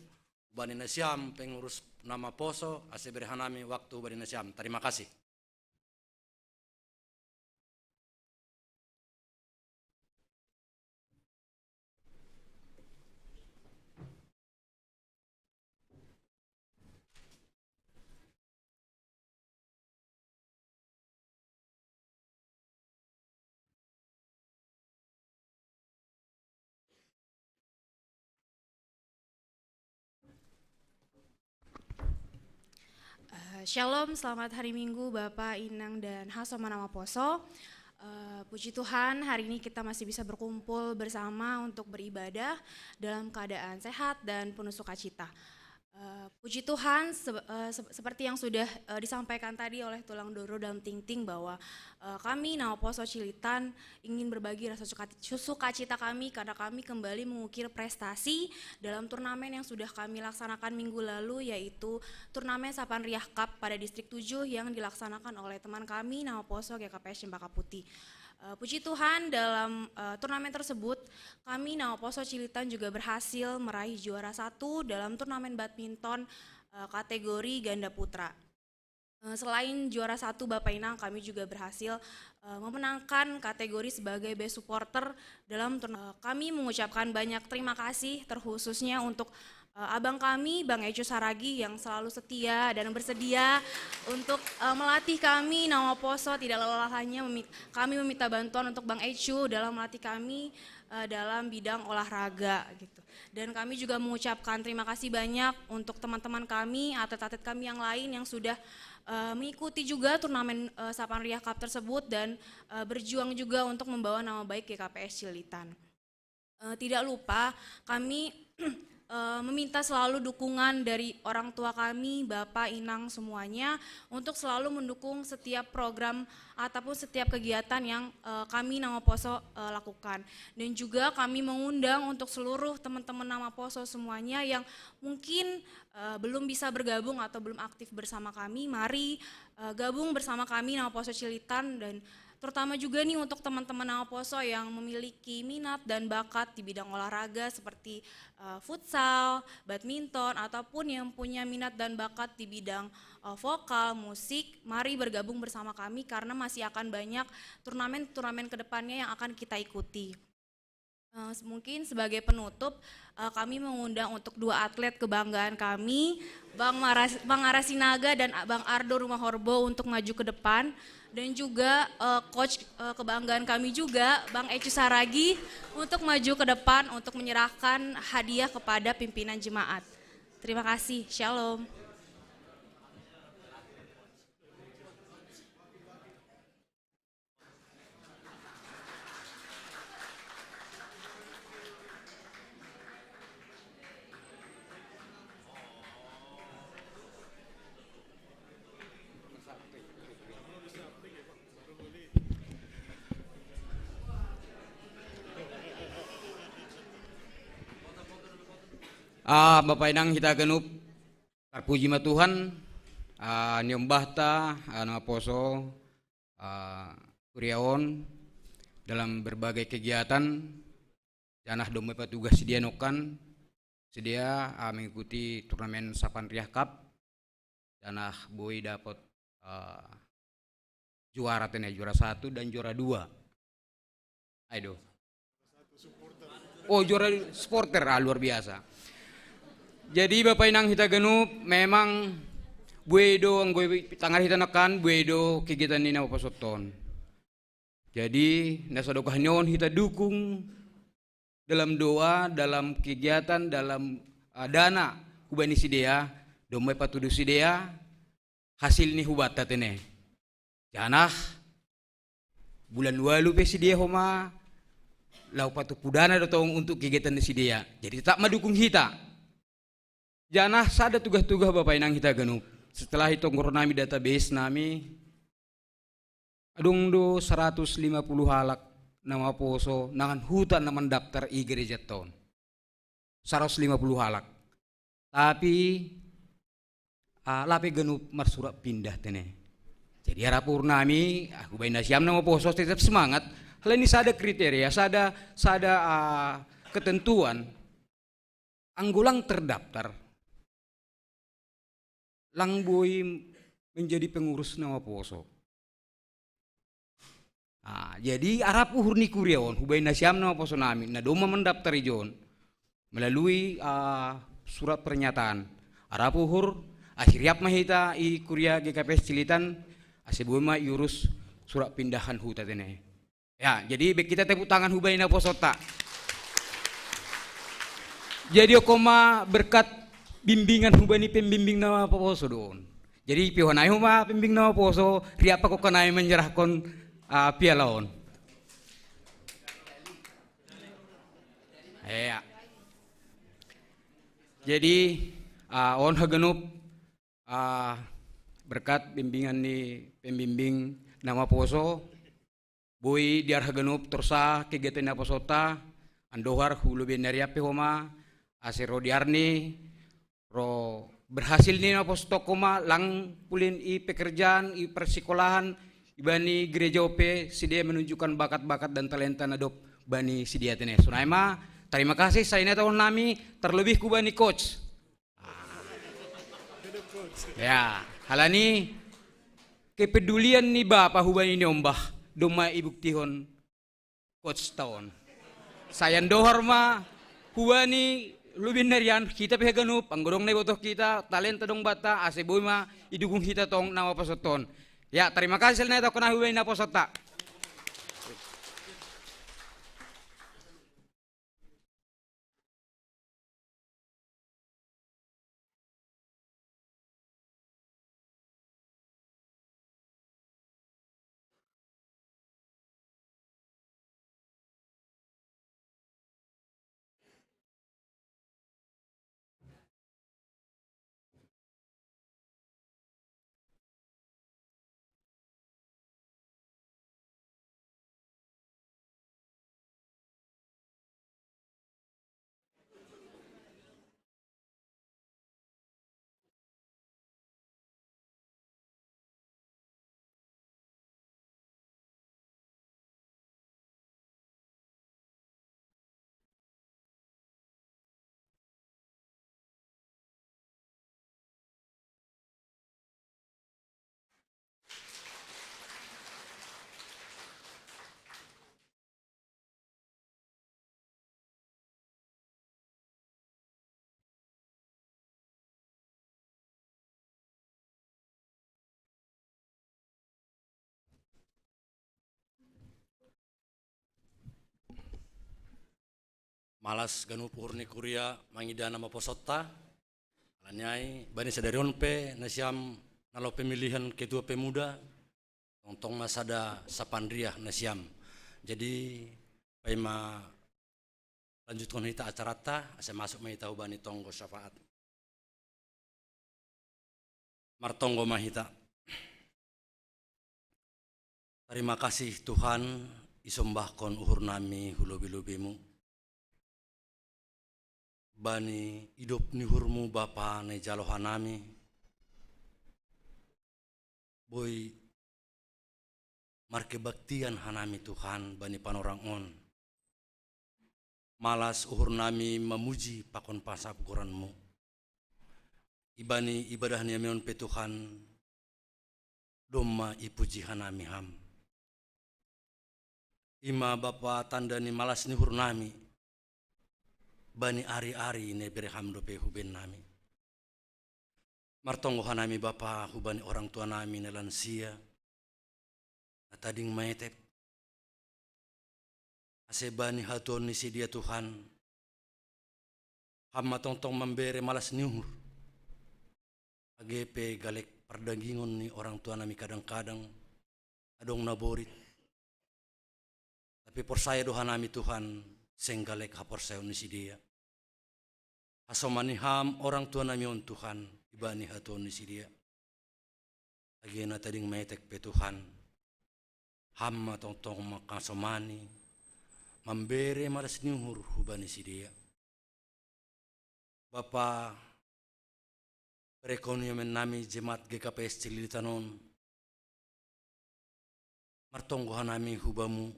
Bani nasiam pengurus na maposo, ase bere hanami waktu bani nasiam. Terima kasih. Eh, Shalom, selamat hari Minggu Bapak, Inang, dan Haso Manama Poso. Eh, puji Tuhan, hari ini kita masih bisa berkumpul bersama untuk beribadah dalam keadaan sehat dan penuh sukacita. Eh, puji Tuhan, se- eh, se- seperti yang sudah eh, disampaikan tadi oleh Tulang Doro dalam Tingting, bahwa eh, kami Namaposo Cilitan ingin berbagi rasa suka- sukacita kami karena kami kembali mengukir prestasi dalam turnamen yang sudah kami laksanakan minggu lalu, yaitu turnamen Sapan Riah Cup pada Distrik tujuh yang dilaksanakan oleh teman kami Namaposo G K P S Cempaka Putih. Eh, puji Tuhan, dalam eh, turnamen tersebut kami Namaposo Cilitan juga berhasil meraih juara satu dalam turnamen badminton eh, kategori ganda putra. Eh, selain juara satu, Bapak Inang, kami juga berhasil eh, memenangkan kategori sebagai best supporter dalam turnamen. Eh, kami mengucapkan banyak terima kasih, terkhususnya untuk eh, abang kami, Bang Ecu Saragi, yang selalu setia dan bersedia untuk eh, melatih kami Namaposo. Tidak lelah-lelahnya memi- kami meminta bantuan untuk Bang Ecu dalam melatih kami eh, dalam bidang olahraga gitu. Dan kami juga mengucapkan terima kasih banyak untuk teman-teman kami, atlet-atlet kami yang lain yang sudah eh, mengikuti juga turnamen eh, Sapan Riah Cup tersebut dan eh, berjuang juga untuk membawa nama baik G K P S Cilitan. Eh, tidak lupa, kami eh, meminta selalu dukungan dari orang tua kami, Bapak, Inang, semuanya, untuk selalu mendukung setiap program ataupun setiap kegiatan yang, eh, kami Nama Poso, eh, lakukan. Dan juga kami mengundang untuk seluruh teman-teman Nama Poso semuanya yang mungkin, eh, belum bisa bergabung atau belum aktif bersama kami, mari, eh, gabung bersama kami Nama Poso Cilitan, dan terutama juga nih untuk teman-teman Nama Poso yang memiliki minat dan bakat di bidang olahraga seperti, eh, futsal, badminton, ataupun yang punya minat dan bakat di bidang, eh, vokal, musik, mari bergabung bersama kami karena masih akan banyak turnamen-turnamen ke depannya yang akan kita ikuti. Eh, mungkin sebagai penutup, eh, kami mengundang untuk dua atlet kebanggaan kami, Bang Maras-, Bang Arasinaga dan Bang Ardo Rumahorbo untuk maju ke depan. Dan juga, eh, coach, eh, kebanggaan kami juga, Bang Ecu Saragi, untuk maju ke depan untuk menyerahkan hadiah kepada pimpinan jemaat. Terima kasih. Shalom. Ah, Bapak Inang hita ganup, tarpuji ma Tuhan, ah, niombahta, ah, Nama Poso, ah, kuria on dalam berbagai kegiatan, janah domma patugas sidia nongkan, sidia, ah, mengikuti turnamen Sapan Riah Cup, janah boi dapot, ah, juara tene, juara satu dan juara dua. Ayo. Oh, juara supporter, ah, luar biasa. Jadi Bapak Inang hita ganup, memang bue do, anggo tangar hita nongkan, bue do kegiatan ni Nama Poso on. Jadi na sadokah ni on hita dukung dalam doa, dalam kegiatan, dalam, ah, dana hubani sidea, domma patudu sidea, hasil ni hubanta tene. Janah bulan ualu pe sidea homa laho patupu dana do tong untuk kegiatan ni sidea. Jadi tetap ma dukung hita. Janah sada tugah-tugah Bapak Inang hita ganup. Setelah i tong ro nami database nami, adong do saratus lima puluh halak Nama Poso nangan huta na mandaptar i gerejanta on. Saratus lima puluh halak. Tapi, ah, lape ganup marsurat pindah tene. Jadi arap uhur nami, ah, hubaen nasiam Nama Poso tetap semangat. Alani sada kriteria, sada, sada, ah, ketentuan. Anggo lang terdaftar, lang boi menjadi pengurus Nama Poso. Ah, jadi arap uhur ni kuria on, hubaen nasiam Nama Poso nami, na domma mandaptar i jon melalui, ah, surat pernyataan. Arap uhur, asa riap ma hita i kuria G K P S Cilitan, asa boi ma iurus surat pindahan huta tene. Ya, jadi baik kita tepuk tangan hubaen Nama Posonta. Jadi okkon ma berkat bimbingan hubani pembimbing Nama Poso do on. Jadi pihonai homa pembimbing Nama Poso, riap ma okkon nai menyerahkon, ah, piala on. Ya. Jadi, ah, on haganup, ah, berkat bimbingan ni pembimbing Nama Poso, boi diar haganup torsa kegiatan Nama Posonta, andohar hu lobei ni ari pe homa, asa ro diar ni, ro berhasil ni Nama Posonta homa, lang pulin i pekerjaan, i persikolahan, ibani gereja on pe sidea menunjukkan bakat-bakat dan talenta na dob bani sidea tene. Sonai ma, terima kasih, sai na tau nami, terlebih hubani coach. Ya, alani kepedulian ni bapa hubani niombah, domma ibuktihon coach ta on. Sai andohar ma hubani lobei ni ari an, hita pe haganup, anggo adong na iboto hita, talenta adong banta, asa boi ma idukung hita tong Nama Posonta on. Ya, terima kasih, sai na tau nami hubaen Nama Posonta. Malas ganup uhur ni kuria mangida na maposonta. Alani ai bani sadari on pe nasiam na laho pemilihan ketua pemuda, tongtong ma sada sapan riah nasiam. Jadi paima lanjuthon hita acaranta, asa masuk ma hita hubani tonggo syafaat. Martonggo ma hita. Tarima kasih Tuhan, isombahkon uhur nami hu lobi-lobimu. Bani idop ni uhurmu Bapa na ijalo hanami, boi markebaktian hanami Tuhan bani panorang on. Malas uhur nami mamuji pakon pasap goranmu. Ibani ibadah ni ami on pe Tuhan, domma ipuji hanami ham. Ima Bapa tanda ni malas ni uhur nami, bani ari-ari na ibere ham dope huben nami. Martonggo hanami Bapa hubani orang tua nami na lansia, na tading maetep. Ase bani hatuaon ni sidea Tuhan, ham ma tongtong mambere malas ni uhur. Age pe galek pardagingon ni orang tua nami kadang-kadang, adong na borit. Tapi porsaya do hanami Tuhan, seng galek haporsayaon ni sidea. Hasomani ham orang tua nami on Tuhan, ibani hatuaon ni sidea. Age na tading maetek pe Tuhan, ham ma tongtong mangkasomani, mambere malas ni uhur hubani sidea. Bapa, perekonomian nami jemaat G K P S Cililitan on, martonggo hanami hubamu,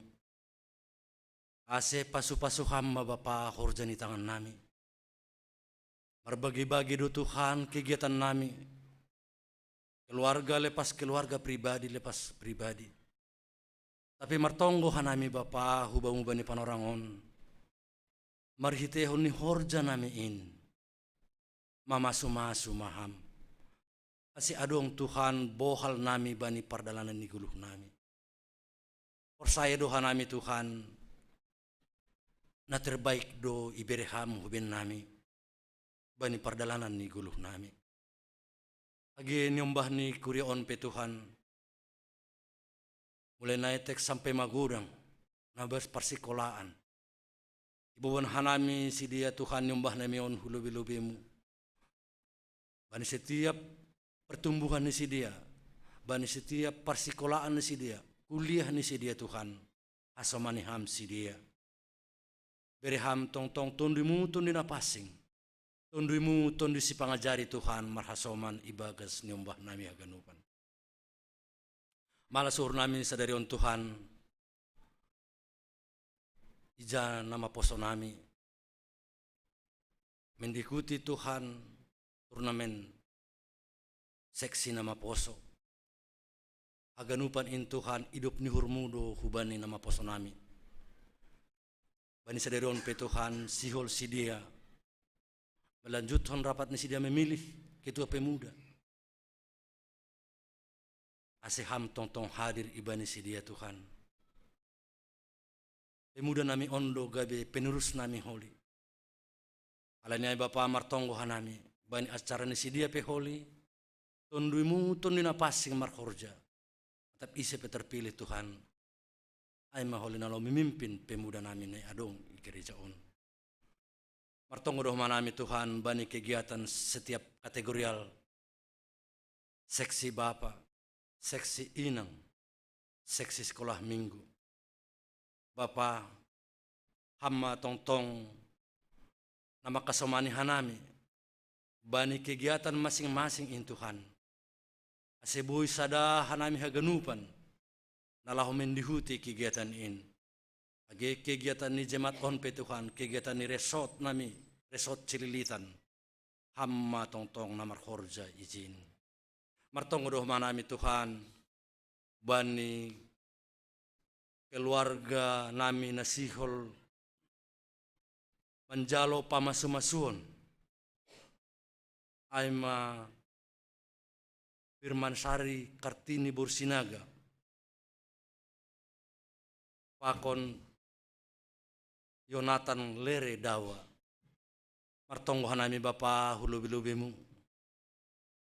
ase pasu-pasu ham ma Bapa horja ni tangan nami. Marbagi-bagi do Tuhan kegiatan nami, keluarga lepas keluarga, pribadi lepas pribadi. Tapi martonggo hanami Bapa hubamu bani panorang on, marhitehon ni horja nami in, mamasu-masu ma ham. Ase adong Tuhan bohal nami bani pardalanan ni goluh nami. Porsaya do hanami Tuhan, na terbaik do ibere ham huben nami bani pardalanan ni goluh nami. Age niombah ni kuria on pe Tuhan, mulai naetek sampe magodang, na bas parsikolaan. Iboban hanami sidea Tuhan niombah nami on hu lobi-lobimu. Bani setiap pertumbuhan ni sidea, bani setiap parsikolaan ni sidea, kuliah ni sidea Tuhan, hasomani ham sidea. Bere ham tongtong tonduimu tondi na pansing. Tonduimu tondi sipangajari Tuhan marhasoman ibagas niombah nami haganupan. Malas uhur nami sadari on Tuhan, ija na maposo nami. Mendikuti Tuhan turnamen seksi na maposo. Haganupan in Tuhan idop ni uhurmu do hubani na maposo nami. Bani sadari on pe Tuhan sihol sidea, melanjuthon rapat ni sidea memilih ketua pemuda. Ase ham tongtong hadir ibani sidea Tuhan. Pemuda nami on do gabe penerus nami holi. Alani ai Bapa martonggo hanami, bani acara ni sidea pe holi, tonduimu tondi na pansing marhorja. Tetap ise pe terpilih Tuhan, ai ma holi na laho memimpin pemuda nami na adong i gereja on. Martonggo do hanami Tuhan bani kegiatan setiap kategorial, seksi bapa, seksi inang, seksi sekolah minggu. Bapa, ham ma tongtong na mangkasomani hanami bani kegiatan masing-masing in Tuhan. Ase boi sada hanami haganupan na laho mendihuti kegiatan in. Age kegiatan ni jemaat on pe Tuhan, kegiatan ni resort nami, resort Cililitan. Ham ma tongtong na marhorja ijin. Martonggo do hanami Tuhan, bani keluarga nami na sihol manjalo pamasu-masuon. Ai ma Firman Sari Kartini Borsinaga. Pakon Yonatan Lere Dawa. Martonggo hanami Bapa hu lobi-lobimu,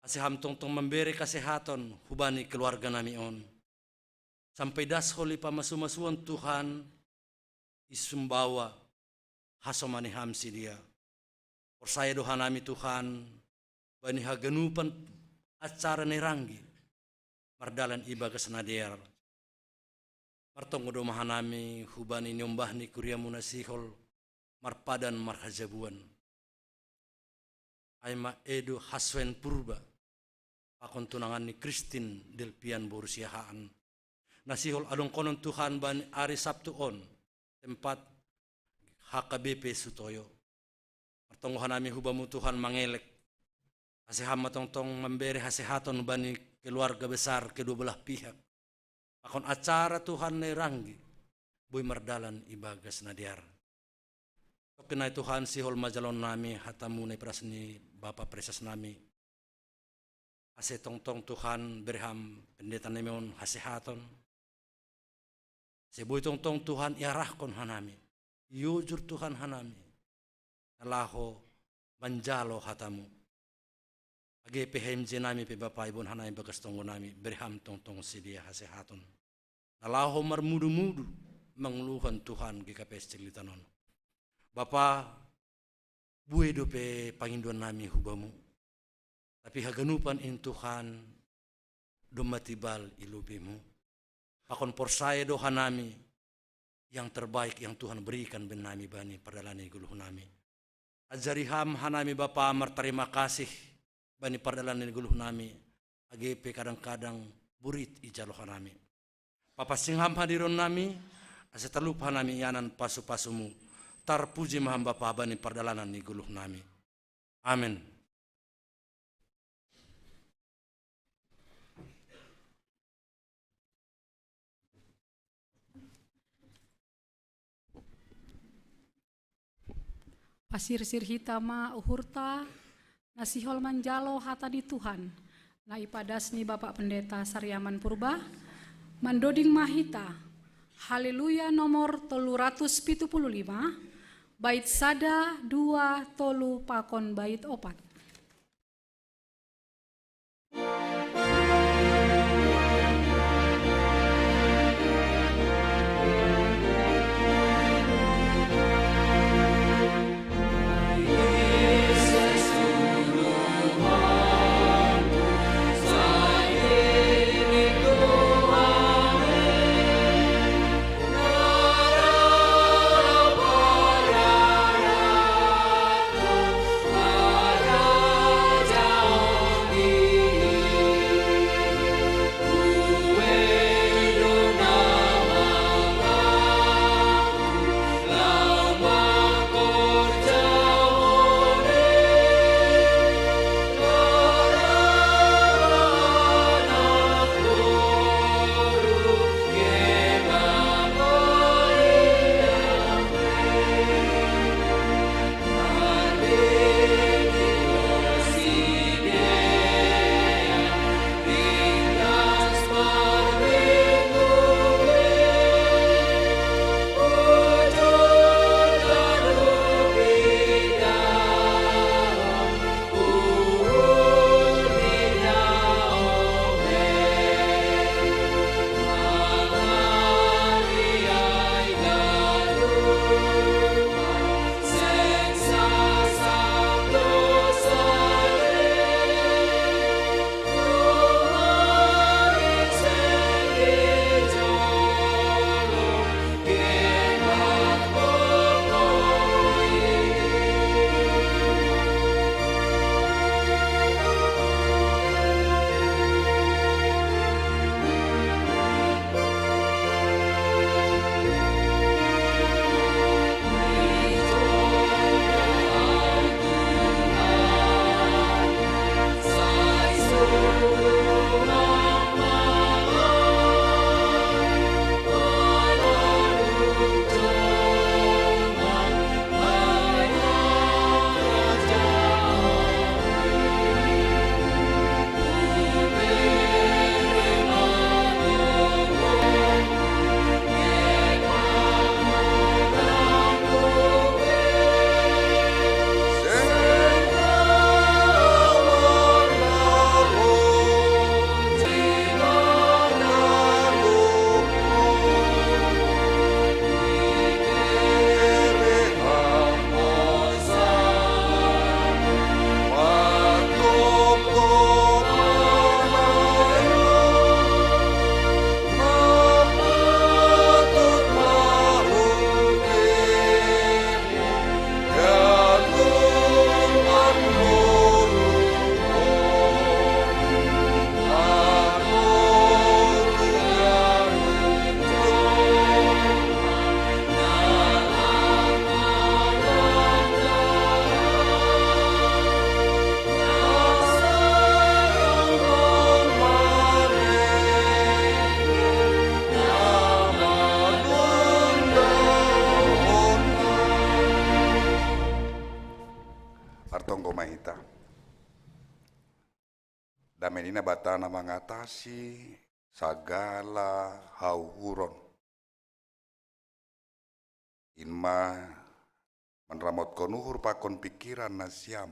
ase Ham tongtong mambere kasehaton hubani keluarga nami on, sampai das holi pamasu-masuan Tuhan i Sumbawa, hasomani Ham sidia. Porsaya do hanami Tuhan, bani haganupan acara ni ranggi mardalan ibagas na dear. Martonggo do ma hanami hubani niombah ni kuriamu na sihol marpadan marhajabuan. Ai ma Edo Haswen Purba, pakon tunangan ni Kristin Delpian boru Siahaan, na sihol adongkonon Tuhan bani ari Sabtu on, tempat H K B P Sutoyo. Martonggo hanami hubamu Tuhan mangelek, ase Ham ma tongtong mambere hasehaton bani keluarga besar kedua belah pihak. Pakon acara Tuhan na i ranggi, boi mardalan ibagas na dear. Tongkin nai Tuhan sihol ma jaloon nami hatamu na iperas ni Bapa presas nami. Ase tongtong Tuhan bere Ham pendeta nami on hasehaton. Ase boi tongtong Tuhan iarahkon hanami, iojur Tuhan hanami, na laho manjalo hatamu. Age pe H M J nami pe Bapa iboan hanami bagas tonggo nami, bere Ham tongtong sidia hasehaton, na laho marmudu-mudu manguluhon Tuhan G K P S Cililitan on. Bapa, bue dope pangindoan nami hubamu, tapi haganupan in Tuhan domma tibal i lobimu. Pakon porsaya do hanami yang terbaik yang Tuhan berikan bennami bani pardalanan ni goluh nami. Ajari Ham hanami Bapa martarima kasih bani pardalanan ni goluh nami, age pe kadang-kadang burit ijalo hanami. Papansing Ham hadiron nami, ase talup hanami ianan pasu-pasumu. Tarpuji ma Ham Bapa bani pardalanan ni goluh nami. Amen. Pasirsir hita ma uhurta, na sihol manjalo hata ni Tuhan, na ipadas ni Bapak Pendeta Sariaman Purba, mandoding ma hita, Haleluya nomor tolu ratus pitu puluh lima, bait sada, dua, tolu, pakon bait opat. Dame ni Nabatana mangatasi sagala hauhuron. In ma manramotkon uhur pakon pikiran nasiam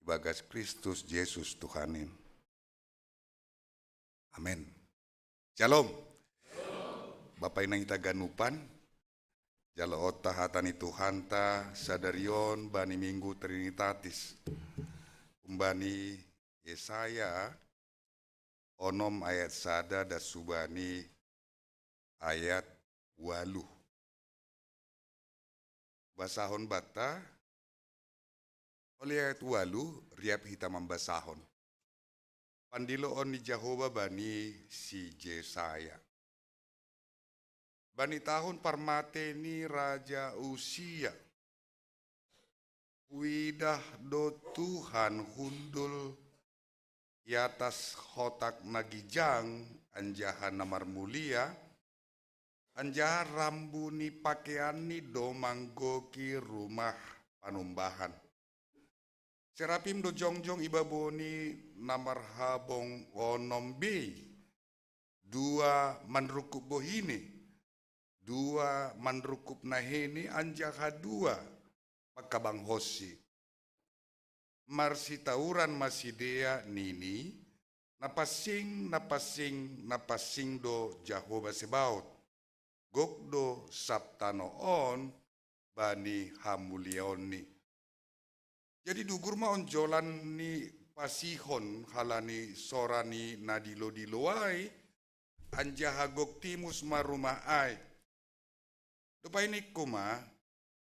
ibagas Kristus Jesus Tuhan in. Amen. Shalom. Bapa inang ita ganupan, jalo ota hata ni Tuhanta sadarion bani Minggu Trinitatis. Umbani Yesaya onom ayat sada das subani ayat walu. Basahon banta, oli ayat walu, riap hita mambasahon. Pandiloon ni Jahowa bani si Jesaya. Bani tahun parmate ni Raja Usia, huidah do Tuhan hundul i atas hotak na gijang anjaha na marmulia, anjaha rambu ni pakeanni do manggoki rumah panumbahan. Serapim do jongjong i baboni na marhabong onom bei, dua manrungkup bohini, dua manrungkup naheni, anjaha dua mangkabanghonsi. Marsitauran ma sidea nini, na pansing, na pansing, na pansing do Jahowa Sebaot. Gok do sab tano on bani hamuliaonni. Jadi dugur ma onjolan ni pasihon halani sora ni na dilo-dilo ai, anjaha gok timus ma rumah ai. Dob ai ningku ma,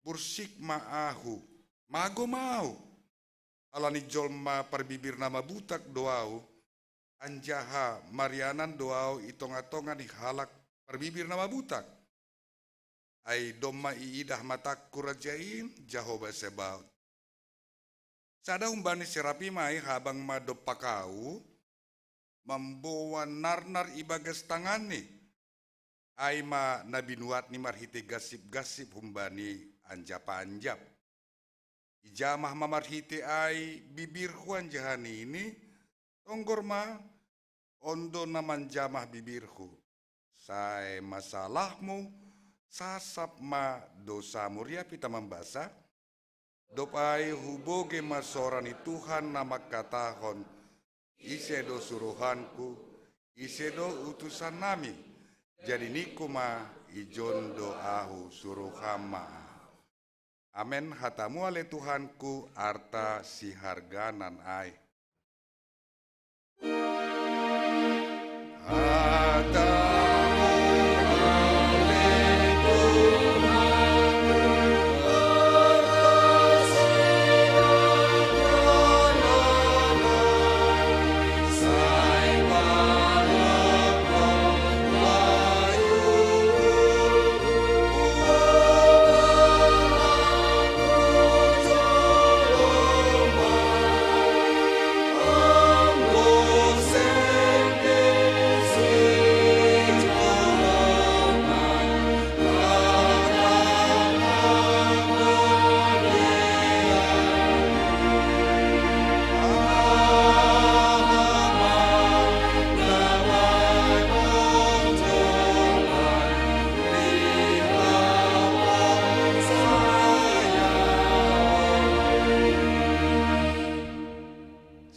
bursik ma ahu, magou ma ahu. Halani jolma parbibir na mabutak do ahu, anjaha marianan do ahu i tongah-tongah ni halak parbibir na mabutak. Ai domma iidah matangku Raja in, Jahowa Sebaot. Sada humbani serapim ai habang ma dompak ahu, mamboan narnar ibagas tanganni. Ai ma na binuatni marhite gansip-gansip humbani anjap-anjap. Ijamah ma marhite ai bibirhu anjaha nini, tonggor ma, on do na manjamah bibirhu. Sae ma salahmu, sasap ma dosamu. Riap hita mambasa. Dob ai hubogei ma sora ni Tuhan na mangkatahon, ise do suruhanku, ise do utusannami? Jadi ningku ma, ijon do ahu, suruh ham ma ahu. Amen. Hatamu ale Tuhanku, arta siharganan ai.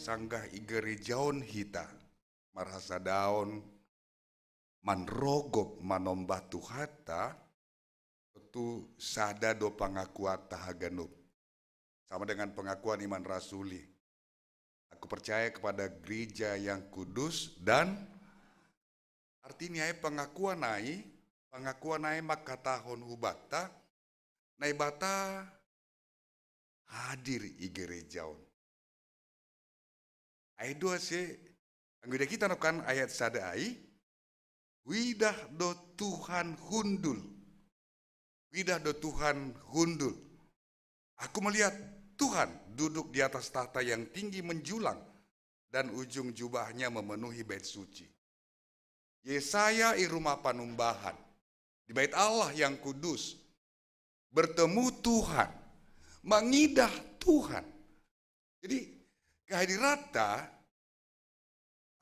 Sanggah i gereja on hita marhasadaon manrogop manombah Tuhanta, tontu sada do pangakuanta haganup. Sama dengan pengakuan iman rasuli. Aku percaya kepada gereja yang kudus dan artinya ai pengakuan ai, pengakuan ai mangkatahon hubanta, Naibata hadir i gereja on. Ai dua se, anggo idah hita nangkin ayat sada ai, huidah do Tuhan hundul. Huidah do Tuhan hundul. Aku melihat Tuhan duduk di atas tahta yang tinggi menjulang dan ujung jubahnya memenuhi bait suci. Yesaya i rumah panumbahan, di bait Allah yang kudus, bertemu Tuhan, mangidah Tuhan. Jadi, kehadiranta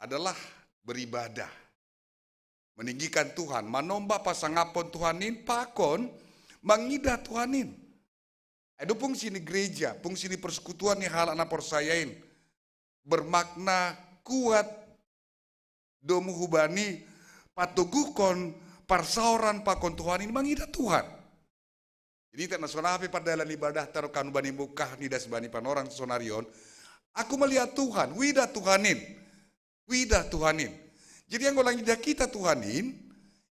adalah beribadah. Meninggikan Tuhan, manomba pasangapon Tuhanin, pakon mangidah Tuhanin. Ai do fungsi ni gereja, fungsi ni persekutuan ni halak na porsaya in, bermakna kuat domu hubani patoguhkon parsaoran pakon Tuhanin, mangidah Tuhan. Jadi, ita na sonari pe pardalan ibadahta do kanu bani mukah ni das bani panorang sonari on, aku melihat Tuhan, huidah Tuhanin. Huidah Tuhanin. Jadi, anggo lang idah kita Tuhanin,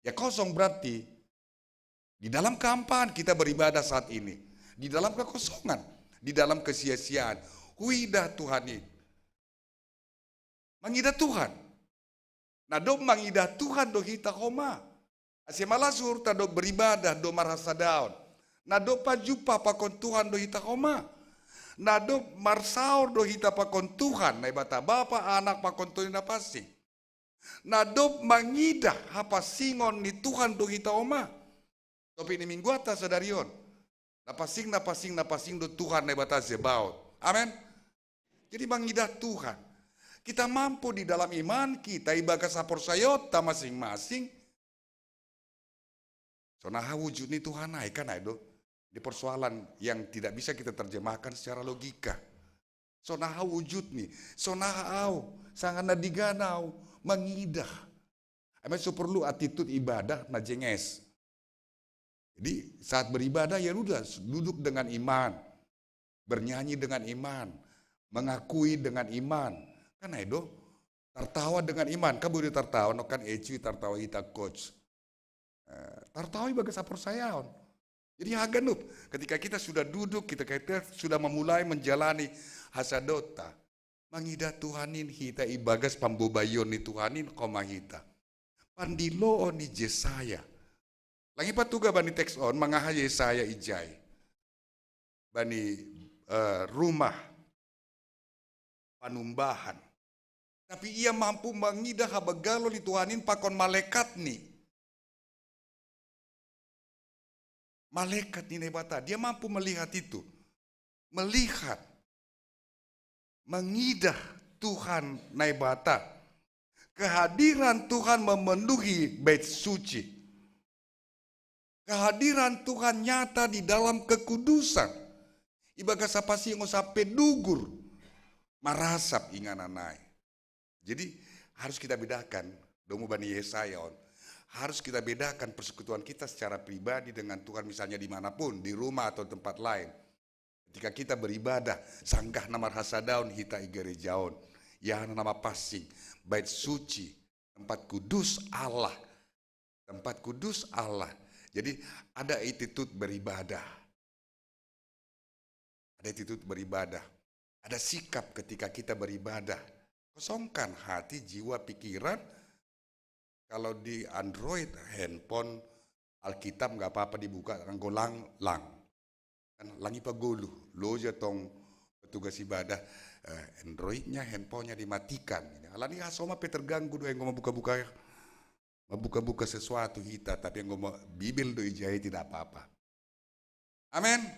ya kosong berarti. Di dalam kehampaan kita beribadah saat ini. Di dalam kekosongan, di dalam kesia-siaan, huidah Tuhanin. Mangidah Tuhan. Na dob mangidah Tuhan do hita homa. Ase malas uhurta dob beribadah, dob marhasadaon. Na dob pajumpa pakon Tuhan do hita homa. Na dob marsaor do hita pakon Tuhan, Naibata Bapa, Anak, pakon Tondi Napansing. Na dob mangidah hapansingon ni Tuhan do hita homa. Topik ni mingguanta sadari on. Napansing, napansing, napansing do Tuhan Naibata Zebaot. Amen. Jadi mangidah Tuhan. Kita mampu di dalam iman kita, ibagas haporsayaonta masing-masing. Sonaha wujud ni Tuhan ai, kan ai do. Ini persoalan yang tidak bisa kita terjemahkan secara logika. Sonaha wujud ni, sonaha au, sanga na digan au mangidah. Ai ma so perlu attitude ibadah na jenges. Jadi saat beribadah ya udah, duduk dengan iman, bernyanyi dengan iman, mengakui dengan iman. Kan ai do, tartawa dengan iman, kan boi do tartawa, no kan ecu i tartawa hita coach. Eh, tartawa ibagas haporsayaon. Jadi haganup, ketika kita sudah duduk, kita, kita sudah memulai menjalani hasadaonta, mangidah Tuhanin hita ibagas pambobaion ni Tuhanin homa hita. Pandiloon ni Jesaya. Lang ipatuga bani teks on, mangaha Jesaya ijai. Bani, eh, rumah panumbahan. Tapi ia mampu mangidah habagaon ni Tuhanin pakon malekatni. Malekat ni Naibata, dia mampu melihat itu. Melihat. Mangidah Tuhan Naibata. Kehadiran Tuhan memenuhi bait suci. Kehadiran Tuhan nyata di dalam kekudusan. Ibagas hapansingon sampe dugur. Marasap inganan nai. Jadi harus kita bedakan, domu bani Yesaya on. Harus kita bedakan persekutuan kita secara pribadi dengan Tuhan, misalnya dimanapun, di rumah atau tempat lain. Ketika kita beribadah, sanggah na marhasadaon hita i gereja on. Ya na mapansing, bait suci, tempat kudus Allah. Tempat kudus Allah. Jadi ada attitude beribadah. Ada attitude beribadah. Ada sikap ketika kita beribadah. Kosongkan hati, jiwa, pikiran. Kalau di Android, handphone, Alkitab nggak apa-apa dibuka, anggo lang, lang. Kan lang ipagoluh, loja tong petugas ibadah, eh, Androidnya, handphonenya dimatikan. Alani ah, so ma pe terganggu do, anggo mabuka-buka, mabuka-buka sesuatu hita, tapi anggo ma-, Bibel do ijai, tidak apa-apa. Amen.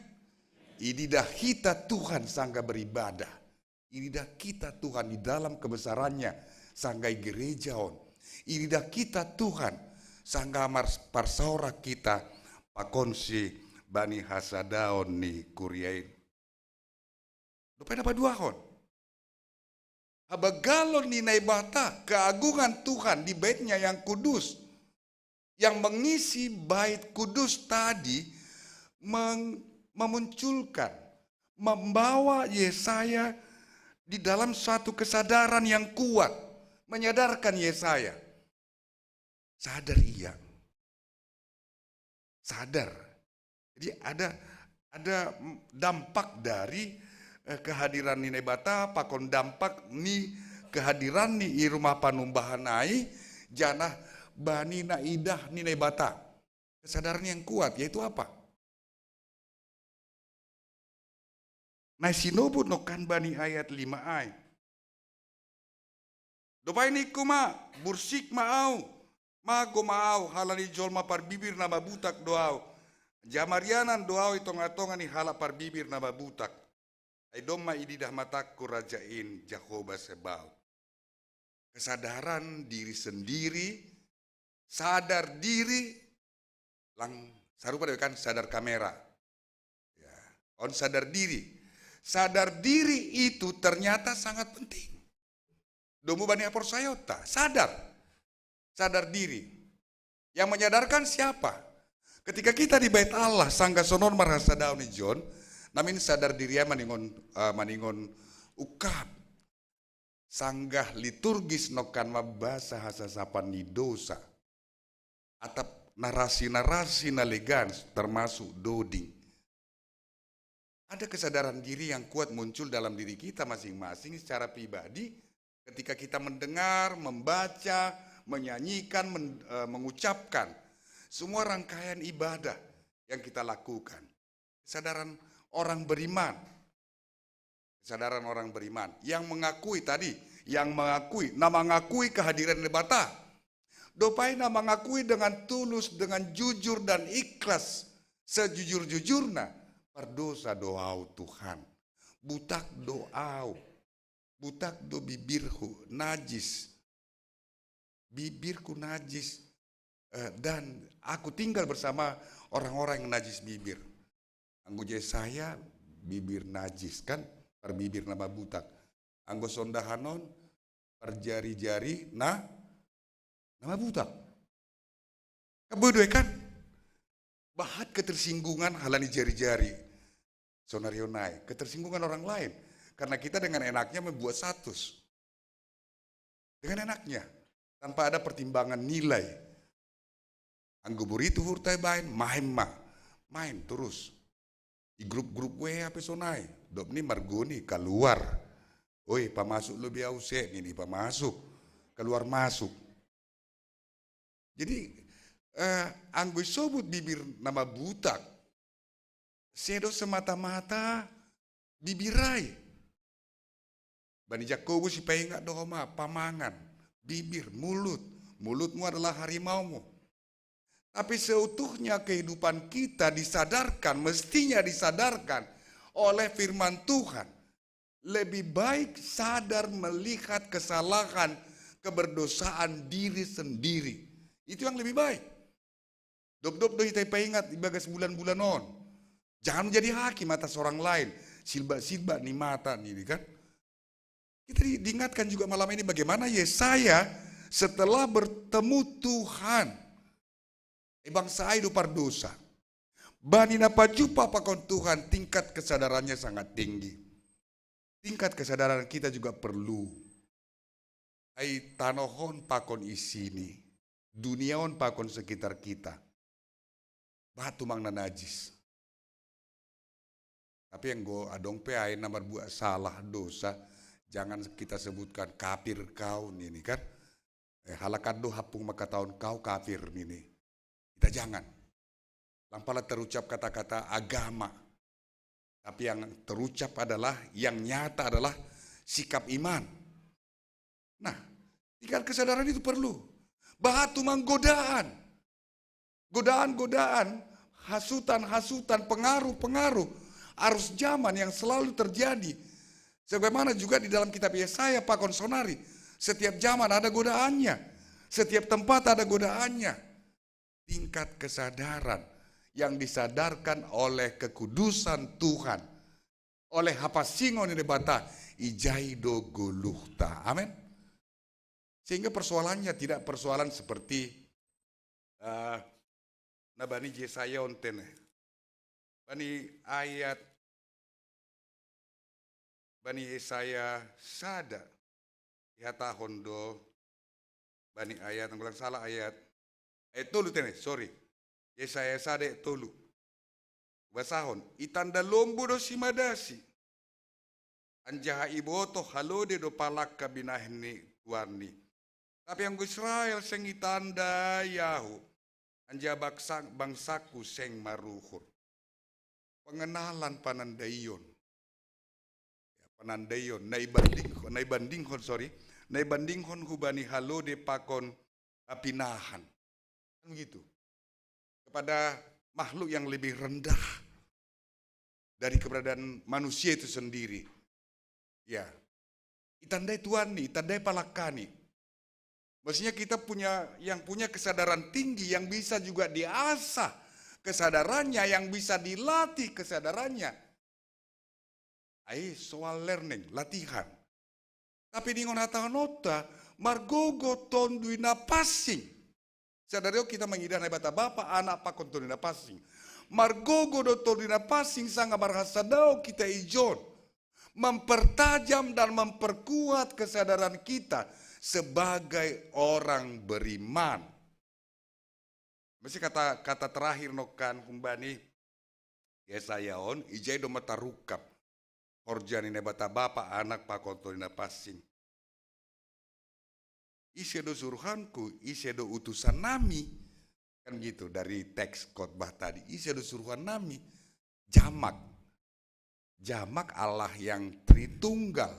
Ididah hita Tuhan sanggah beribadah. Ididah kita Tuhan di dalam kebesarannya sanggah i gereja on. Ididah kita Tuhan sanggah mars-, parsaoran hita pakon si bani hasadaon ni kuria in. Dope na paduahon. Habagaon ni Naibata, keagungan Tuhan di baitnya yang kudus, yang mengisi bait kudus tadi meng-, memunculkan, membawa Yesaya di dalam suatu kesadaran yang kuat, menyadarkan Yesaya. Sadar ia. Sadar. Jadi ada, ada dampak dari, eh, kehadiran ni Naibata, pakon dampak ni kehadiran ni i rumah panumbahan ai, janah bani na idah ni Naibata. Kesadaran yang kuat, yaitu apa? Na sinobut nongkan bani ayat lima ai. Dob ai ningku ma, bursik ma au, mago ma au, halani jolma parbibir na mabutak do au. Jamarianan do au i tonga-tonga ni halak parbibir na mabutak. Ai domma ididah matangku Raja in, Jahowa Sebaot. Kesadaran diri sendiri, sadar diri, lang sarupa dengan sadar kamera. Ya, on sadar diri. Sadar diri itu ternyata sangat penting. Domu bani aporsayota, sadar. Sadar diri. Yang menyadarkan siapa? Ketika kita di bait Allah, sangga sonon marhasadaon ni John, namin sadar diri ya maningon, eh, maningon ukap. Sanggah liturgis nokan mabasa hasasapan ni dosa. Atap narasi-narasi na legan termasuk doding. Ada kesadaran diri yang kuat muncul dalam diri kita masing-masing secara pribadi ketika kita mendengar, membaca, menyanyikan, men- eh, mengucapkan semua rangkaian ibadah yang kita lakukan. Kesadaran orang beriman. Kesadaran orang beriman yang mengakui tadi, yang mengakui, na mangakui kehadiran Debata. Dopai na mangakui dengan tulus, dengan jujur dan ikhlas, sejujur-jujurna, pardosa do au Tuhan. Butak do au. Butak do bibirhu, najis. Bibirku najis. Eh, dan aku tinggal bersama orang-orang yang najis bibir. Anggo Jesaya bibir najis kan, parbibir na mabutak. Anggo sondahanon parjari-jari na na mabutak. Kan boi do i kan? Bahat ketersinggungan halani jari-jari. Sonari on nai, ketersinggungan orang lain. Karena kita dengan enaknya membuat status. Dengan enaknya, tanpa ada pertimbangan nilai. Anggo buri tu hurta i baen, maen ma. Maen torus. Di grup-grup W A pe sonai, dop ni margoni kaluar. Oi, pamasuk lobi au se, nini pamasuk. Kaluar masuk. Jadi, eh, anggo isobut bibir na mabutak, sedo semata-mata bibir ai. Bani Jakobus ipaingat do homa, pamangan, bibir, mulut. Mulutmu adalah harimaumu. Tapi seutuhnya kehidupan kita disadarkan, mestinya disadarkan oleh firman Tuhan. Lebih baik sadar melihat kesalahan, keberdosaan diri sendiri. Itu yang lebih baik. Dop-dop do hita ipaingat ibagas bulan-bulan on. Jangan menjadi hakim atas orang lain. Silba-silba ni mata ni, ini kan. Kita di- diingatkan juga malam ini bagaimana Yesaya setelah bertemu Tuhan. Eh, bangsa ai do pardosa. Bani na pajupa pakon Tuhan, tingkat kesadarannya sangat tinggi. Tingkat kesadaran kita juga perlu. Ai tanoh on pakon isini, dunia on pakon sekitar kita. Bahat tumang na najis. Tapi anggo adong pe ai na marbuat salah, dosa, jangan kita sebutkan kafir kau nini kan. Eh, halak an do hampung mangkatahon kau kafir nini. Kita jangan. Lang pala terucap kata-kata agama. Tapi yang terucap adalah, yang nyata adalah sikap iman. Nah, tingkat kesadaran itu perlu. Bahat tumang godaan. Godaan-godaan, hasutan-hasutan, pengaruh-pengaruh arus zaman yang selalu terjadi. Sebagaimana juga di dalam kitab Yesaya pakon sonari, setiap zaman ada godaannya, setiap tempat ada godaannya. Tingkat kesadaran yang disadarkan oleh kekudusan Tuhan, oleh hapansingon ni Debata, ijai do goluhta. Amin. Sehingga persoalannya tidak persoalan seperti, eh, na bani Jesaya on tene. Bani ayat, bani Yesaya sada, dihatahon do bani ayat, anggo lang sala ayat, ayat tolu tene, sorry. Yesaya sada ayat tolu. Basahon, itanda lombu do simadasi. Anjaha iboto halode do palangka binahen ni tuanni. Tapi anggo Israel seng itandai Ahu, anjaha bangsa, bangsaku seng maruhur. Pengenalan panandaion. Ya, panandaion. Na ibanding, na ibandinghon, sorry. Na ibandinghon hubani halode pakon, ah, pinahan. Kan begitu. Kepada makhluk yang lebih rendah dari keberadaan manusia itu sendiri. Ya. Itandai tuanni, itandai palangkani. Mestinya kita punya, yang punya kesadaran tinggi, yang bisa juga diasah kesadarannya, yang bisa dilatih kesadarannya. Ai soal learning, latihan. Tapi ningon hatahononta, margogo Tondui Napassing. Sadari on kita mangidah Naibata Bapa, Anak, pakon Tondui Napassing. Margogo do Tondui Napassing sanga marhasadao kita ijon. Mempertajam dan memperkuat kesadaran kita sebagai orang beriman. Mesti kata, kata terakhir nokan humbani Yesaya on, ijai do ma tarukap horja ni Naibata Bapa, Anak, pakon Tondui Napassing. Ise do suruhanku, ise do utusan nami. Kan gitu dari teks khotbah tadi. Ise do suruhan nami. Jamak. Jamak Allah yang Tritunggal.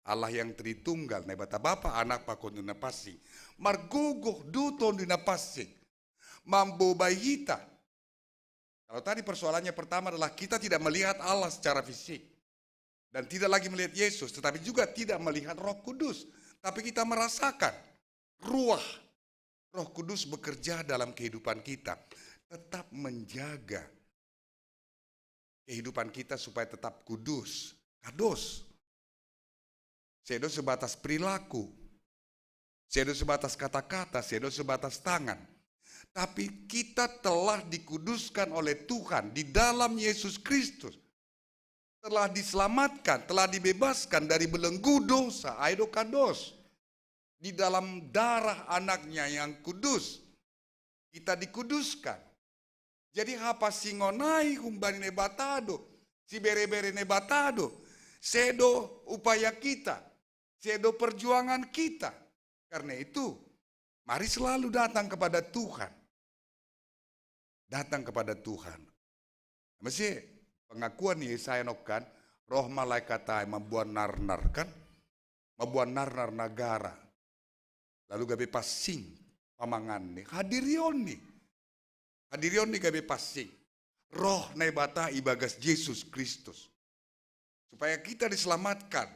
Allah yang Tritunggal. Naibata Bapa, Anak, pakon Tondui Napassing. Margogo do Tondui Napassing. Mambobai hita. Kalau tadi persoalannya pertama adalah kita tidak melihat Allah secara fisik. Dan tidak lagi melihat Yesus, tetapi juga tidak melihat Roh Kudus. Tapi kita merasakan ruah Roh Kudus bekerja dalam kehidupan kita. Tetap menjaga kehidupan kita supaya tetap kudus, kados. Sedo sebatas perilaku, sedo sebatas kata-kata, sedo sebatas tangan. Tapi kita telah dikuduskan oleh Tuhan di dalam Yesus Kristus. Telah diselamatkan, telah dibebaskan dari belenggu dosa, ai do kados. Di dalam darah Anaknya yang kudus, kita dikuduskan. Jadi hapasingon ai humbani Naibata do, sibere-bere Naibata do, sedo upaya kita, sedo perjuangan kita. Karena itu, mari selalu datang kepada Tuhan. Datang kepada Tuhan. Mesti pengakuan ni Yesaya nokan, roh malaikat ai mamboan narnar kan, mamboan narnar nagara. Lalu gabe passing pamanganni, hadirionni. Hadirionni gabe passing. Roh Naibata ibagas Yesus Kristus. Supaya kita diselamatkan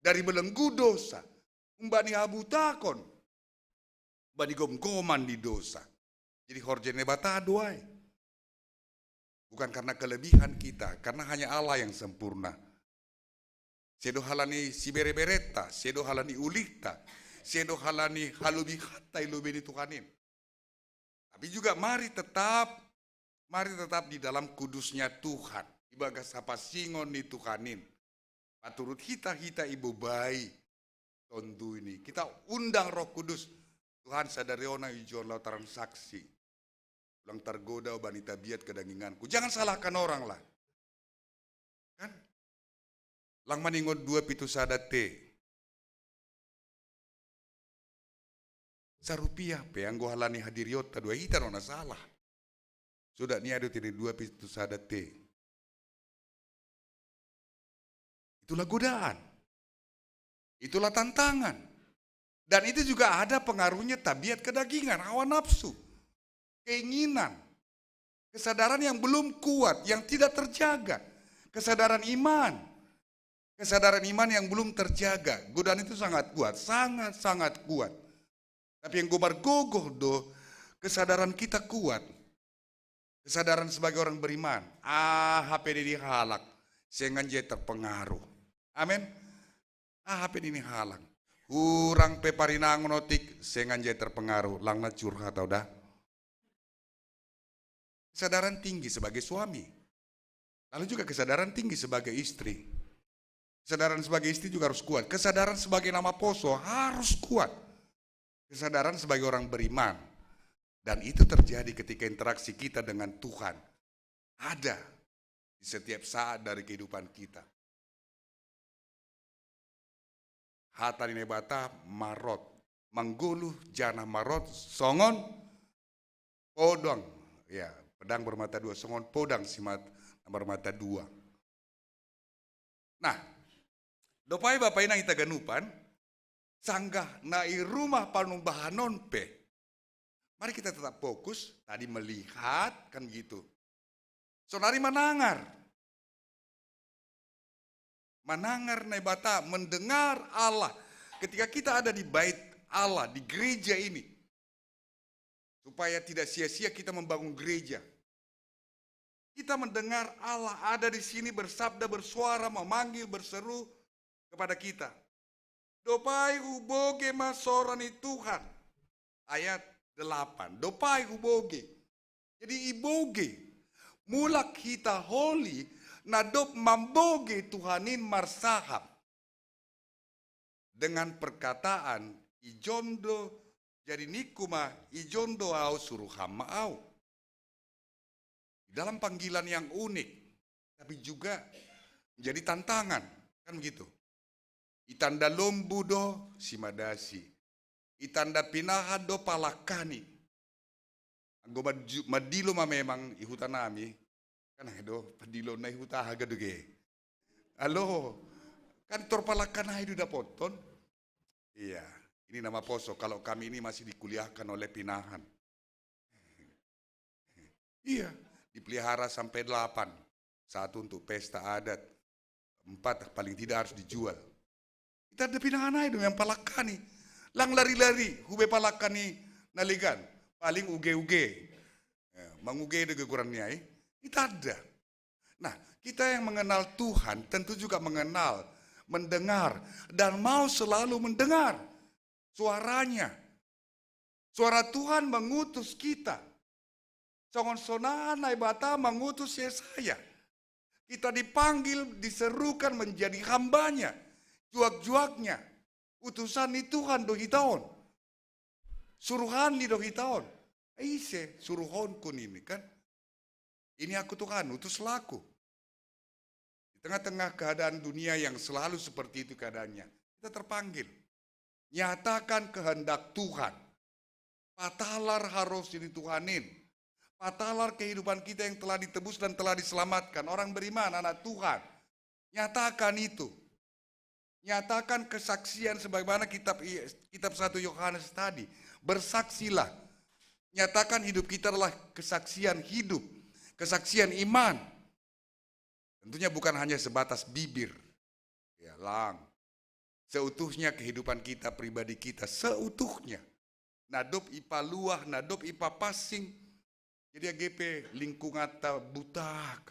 dari belenggu dosa, humbani habutakon, humbani gomgoman ni dosa. Jadi horja ni Naibata do ai. Bukan karena kelebihan kita, karena hanya Allah yang sempurna. Sedo halani sibere-bereta, sedo halani ulihta, sedo halani halobihanta i lobei ni Tuhan in. Tapi juga mari tetap, mari tetap di dalam kudusnya Tuhan, ibagas hapasingon ni Tuhan in. Paturut hita, hita ibobai Tondui ni. Kita undang Roh Kudus. Tuhan, sadari on au ijon laho tarsaksi. Ulang targoda au bani tabiat kedaginganku. Jangan salahkan orang lah. Kan? Lang maningon dua pitu sada te. Sarupiah pe anggo halani hadirionta do ai, hita do na salah. Sudah ni adu tiri dua pitu sada te. Itulah godaan. Itulah tantangan. Dan itu juga ada pengaruhnya tabiat kedagingan, hawa nafsu, keinginan, kesadaran yang belum kuat, yang tidak terjaga, kesadaran iman, kesadaran iman yang belum terjaga. Godaan itu sangat kuat, sangat-sangat kuat. Tapi anggo margogo do, kesadaran kita kuat. Kesadaran sebagai orang beriman. Aha pe didok halak, seng anjai terpengaruh. Amin. Aha pe didok halak, hurang pe parinangon otik, seng anjai terpengaruh. Lang na curhat au da. Kesadaran tinggi sebagai suami. Lalu juga kesadaran tinggi sebagai istri. Kesadaran sebagai istri juga harus kuat. Kesadaran sebagai na maposo harus kuat. Kesadaran sebagai orang beriman. Dan itu terjadi ketika interaksi kita dengan Tuhan. Ada di setiap saat dari kehidupan kita. Hata ni Naibata marot. Manggoluh janah marot songon podang. Ya, pedang bermata dua, songon podang simat bermata dua. Nah, dope ai Bapa Inang hita ganupan, sanggah na i rumah panumbahan on pe, mari kita tetap fokus, tadi melihat, kan gitu. Sonari manangar. Manangar Naibata, mendengar Allah. Ketika kita ada di bait Allah di gereja ini. Supaya tidak sia-sia kita membangun gereja. Kita mendengar Allah ada di sini bersabda, bersuara, memanggil, berseru kepada kita. Dopai huboge ma sora ni Tuhan. Ayat delapan. Dopai huboge. Jadi iboge. Mulak hita holi na dob mamboge Tuhan in marsahap. Dengan perkataan, ijon do, jadi ningku ma, ijon do au, suruh ham ma au. Di dalam panggilan yang unik, tapi juga menjadi tantangan, kan begitu. Itanda lombu do simadasi, itanda pinahan do palakkani. Anggo maju-, madilo ma memang i huta nami, kan ai do, padilo na i huta haga do ge. Alo, kan tor palakkan ai do dapothon. Iya, ini nama poso, kalau kami ini masih dikuliahkan oleh pinahan. Iya, dipelihara sampai delapan. Satu untuk pesta adat, empat paling tidak harus dijual. Itanda pinahan ai do memang palakkani. Lang lari-lari, hube palakkani na legan. Paling uge-uge. Ya, manguge do ge goran ni ai. Itanda. Nah, kita yang mengenal Tuhan tentu juga mengenal, mendengar, dan mau selalu mendengar suaranya. Suara Tuhan mengutus kita. Songon sonaha Naibata mengutus Yesaya. Kita dipanggil, diserukan menjadi hambanya, juak-juaknya. Utusan ni Tuhan do hita on. Suruhanni do hita on. Ise suruhonku nini kan? Ini aku Tuhan, utuslah aku. Di tengah-tengah keadaan dunia yang selalu seperti itu keadaannya, kita terpanggil. Nyatakan kehendak Tuhan. Patalar harus ini Tuhanin. Patalar kehidupan kita yang telah ditebus dan telah diselamatkan. Orang beriman, anak Tuhan. Nyatakan itu. Nyatakan kesaksian sebagaimana kitab, kitab satu Yohanes tadi. Bersaksilah. Nyatakan hidup kita adalah kesaksian hidup, kesaksian iman. Tentunya bukan hanya sebatas bibir. Ya, lang. Seutuhnya kehidupan kita, pribadi kita, seutuhnya. Na dob ipaluah, na dob ipapansing. Jadi age pe lingkunganta butak.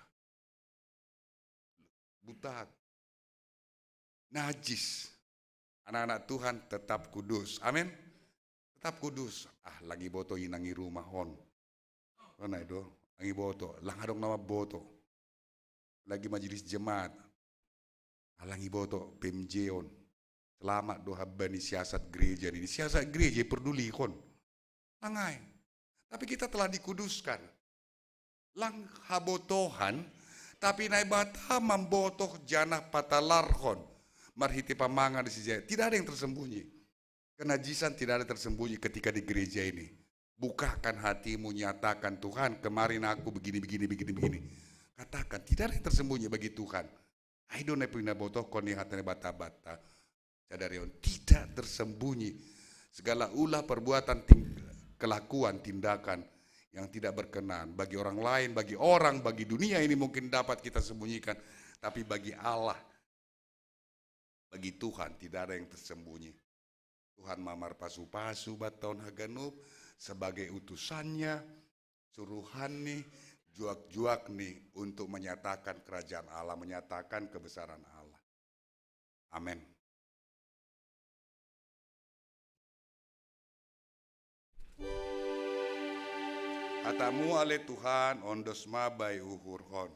Butak. Najis. Anak-anak Tuhan tetap kudus. Amin. Tetap kudus. Ah, lang iboto inang i rumah on. Kan ai do, lang iboto, lang adong na mamboto. Lagi majelis jemaat. Ah, lang iboto P M J on. Selamat do hamba ni siasat gereja ni. Siasat gereja iperdulihon. Lang ai. Tapi kita telah dikuduskan. Lang habotohan, tapi Naibata mambotoh janah patalarhon. Marhite pamangan di sijaya. Tidak ada yang tersembunyi. Kenajisan tidak ada tersembunyi ketika di gereja ini. Bukakan hatimu, nyatakan, "Tuhan, kemarin aku begini, begini, begini, begini." Katakan, tidak ada yang tersembunyi bagi Tuhan. Ai do na pinabotohkon ni hata ni Naibata banta. Sadari on tidak tersembunyi. Segala ulah perbuatan, ting-, kelakuan, tindakan yang tidak berkenan bagi orang lain, bagi orang, bagi dunia ini mungkin dapat kita sembunyikan. Tapi bagi Allah, bagi Tuhan tidak ada yang tersembunyi. Tuhan ma marpasu-pasu banta on haganup sebagai utusannya, suruhanni, juak-juakni untuk menyatakan kerajaan Allah, menyatakan kebesaran Allah. Amin. Hatamu ale Tuhan, ondos ma bai uhurhon.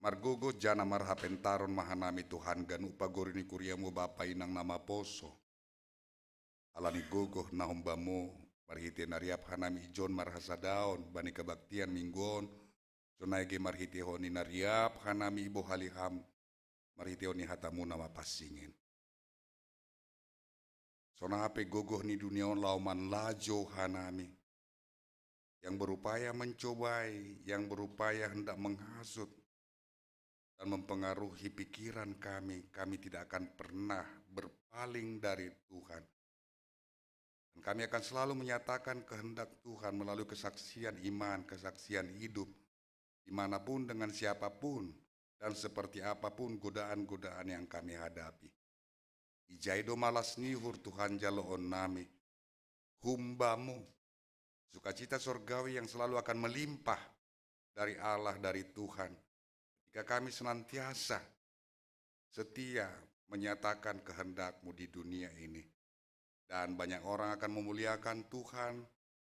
Argogo jana marhapentaron mahanami Tuhan ganu pagori ni kuriamu Bapa inang na maposo. Alani gogoh na humbamu marhite nariap hanami ijon marhasadaon bani kabaktian mingguon, sonai ge marhitehon ni nariap hanami ibohali ham marhitehon ni hatamu na mapasingen. Sonai pe gogoh ni dunia on lau manlajo hanami. Yang berupaya mencobai, yang berupaya hendak menghasut, dan mempengaruhi pikiran kami, kami tidak akan pernah berpaling dari Tuhan. Dan kami akan selalu menyatakan kehendak Tuhan melalui kesaksian iman, kesaksian hidup, dimanapun, dengan siapapun, dan seperti apapun godaan-godaan yang kami hadapi. Ijai do malas ni uhur Tuhan jaloon nami, humbamu, sukacita sorgawi yang selalu akan melimpah dari Allah, dari Tuhan, ketika kami senantiasa setia menyatakan kehendakmu di dunia ini. Dan banyak orang akan memuliakan Tuhan,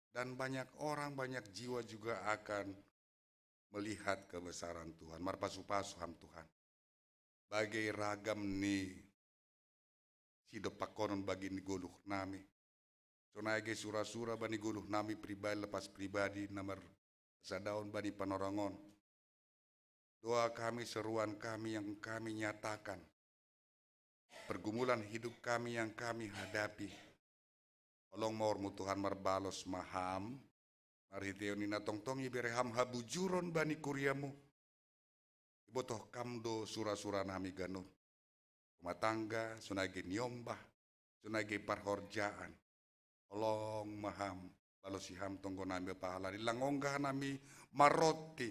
dan banyak orang, banyak jiwa juga akan melihat kebesaran Tuhan. Marpasu-pasu ham Tuhan. Bagai ragam ni sidopakonon bagi ni goluh nami. Sonai ge sura-sura bani goluh nami pribadi lepas pribadi na marsadaon bani panorangon. Doa kami, seruan kami yang kami nyatakan, pergumulan hidup kami yang kami hadapi, holong ma uhurmu Tuhan marbalos ma ham, marhitehon ni na tongtong ibere ham habujuron bani kuriamu. Ibotoh kam do sura-sura nami ganup. Rumah tangga, sonai ge niombah, sonai ge parhorjaan. Holong ma ham, balosi ham tonggo nami Bapa halani lang ongga hanami maroti,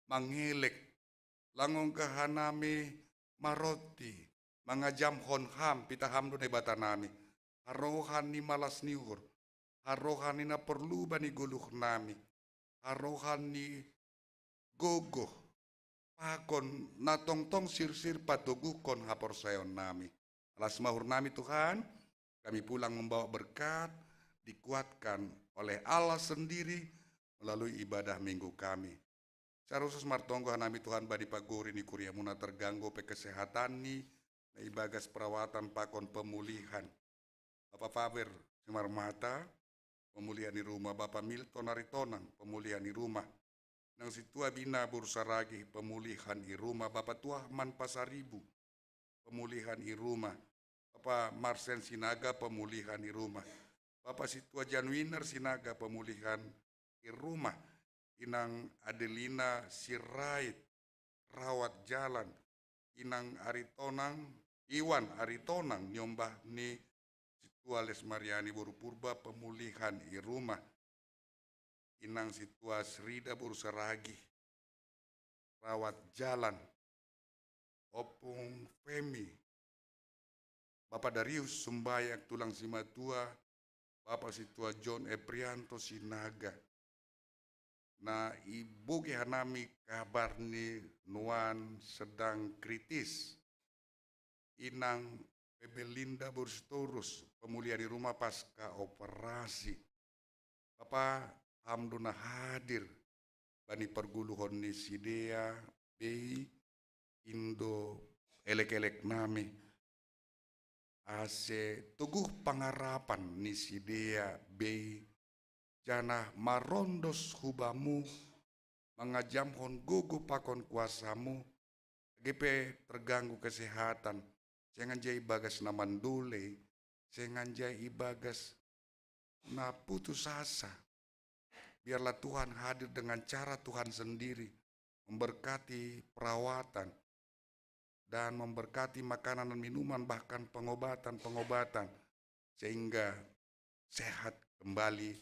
mangelek. Lang ongga hanami maroti, mangajamhon ham, pitah ham do Naibata nami. Harohan ni malas ni uhur, harohan ni na porlu bani goluh nami, harohan ni gogoh, pakon na tongtong sirsir patoguhkon haporsayaon nami. Las ma uhur nami Tuhan, kami pulang membawa berkat, dikuatkan oleh Allah sendiri melalui ibadah minggu kami. Secara khusus martonggo hanami Tuhan bani pagori ni kuriamu na terganggu pe kesehatanni, na ibagas perawatan pakon pemulihan. Bapa Faber Simarmata, pemulihan i rumah. Bapa Milton Aritonang, pemulihan i rumah. Inang Situa Bina Bursaragi, pemulihan i rumah. Bapa Tuahman Pasaribu, pemulihan i rumah. Bapa Marsen Sinaga, pemulihan i rumah. Bapa Situa Januiner Sinaga, pemulihan i rumah. Inang Adelina Sirait, rawat jalan. Inang Aritonang, Iwan Aritonang, niombah ni Situa Les Mariani boru Purba, pemulihan i rumah. Inang Situa Srida Bursaragi, rawat jalan. Opung Femi, Bapa Darius Sumbayak, tulang Simatua, Bapa Situa John Eprianto Sinaga. Na iboge hanami kabar ni nuan sedang kritis. Inang Pebelinda Borsitorus, pemulihan i rumah pasca operasi. Bapa, ham do na hadir bani pargoluhon ni sidea bei, indo elek-elek nami. Ase toguh pangarapan ni sidea bei, janah marondos hubamu, mangajamhon gogoh pakon kuasamu, age pe terganggu kesehatan, seng anjai ibagas na mandolei, seng anjai ibagas na putus asa. Biarlah Tuhan hadir dengan cara Tuhan sendiri, memberkati perawatan, dan memberkati makanan dan minuman, bahkan pengobatan-pengobatan, sehingga sehat kembali,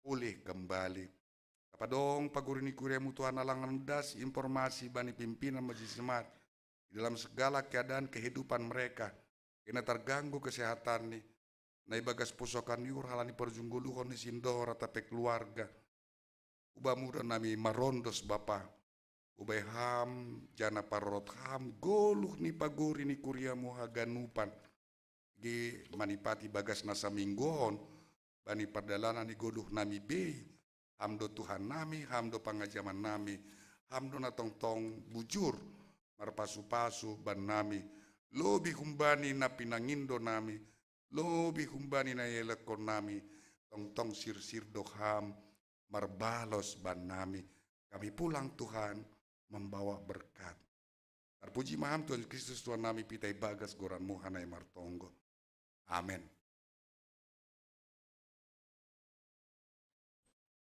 pulih kembali. Tapadong pagori ni kuriamu Tuhan, alangan das informasi bani pimpinan majelis jemaat di dalam segala keadaan kehidupan mereka, kena terganggu kesehatanni, na ibagas pusokan ni uhur halani parjunggoluhon ni si Ndora rata pe keluarga. Hubamu do nami marondos Bapa, hubai ham, janah parorot ham goluh ni pagori ni kuriamu haganupan. Ge manipati bagas na saminggu on, bani pardalanan ni goluh nami bei, ham do Tuhan nami, ham do pangajaman nami, ham do na tongtong bujur marpasu-pasu bannami, lobi humbani na pinangindo nami, lobi humbani na ielekkon nami, tongtong sirsir do Ham marbalos bannami. Kami pulang Tuhan membawa berkat. Terpuji maham Tuhan Kristus Tuhan nami, pita ibagas goranmu hanai martonggo. Amen.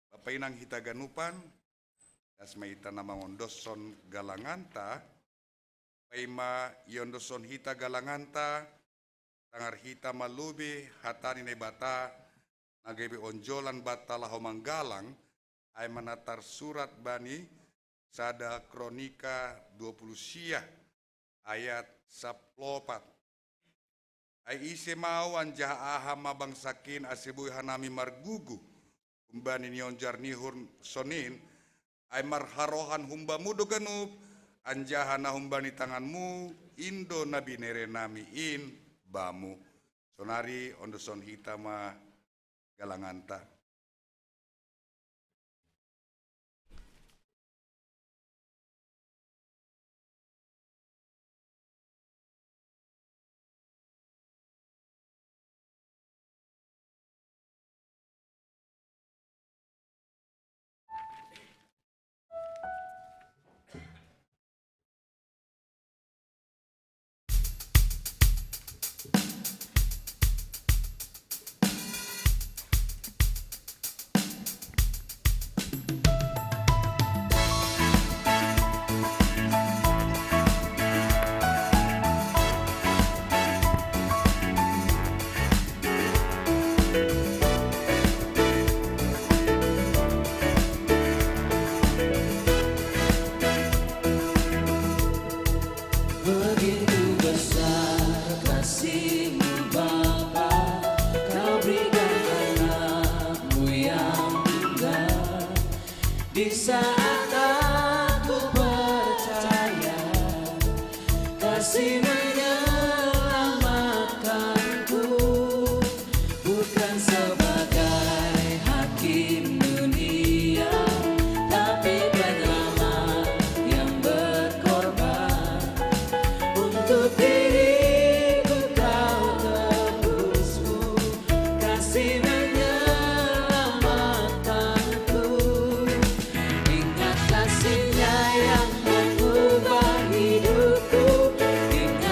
Bapa inang hita ganupan, das ma ita na mangondoson galanganta, paima iondoson hita galanganta, tangar hita malubi hatani Naibata, na gabe onjolan banta laho manggalang, ai ma na tarsurat bani sada Kronika dua puluh sia ayat saplopat. Ai ise mau anjaha aha ma bangsakin ase boi hanami margugu, humbani nionjar nihur sonin, ai marharohan humbamu do ganup, anjaha na humbani tanganmu indo na binere nami in bamu. Sonari ondoson hita ma galanganta. Begitu besar kasih-Mu Bapa, Kau berikan anak-Mu yang tunggal. Di saat aku percaya, kasih menyelamatkanku. Bukan sebagai hakim dunia, tapi penyelamat yang berkorban. Untuk diriku Kau tebusku, kasih menyelamatkanku. Ingat kasih-Nya yang mengubah hidupku. Ingat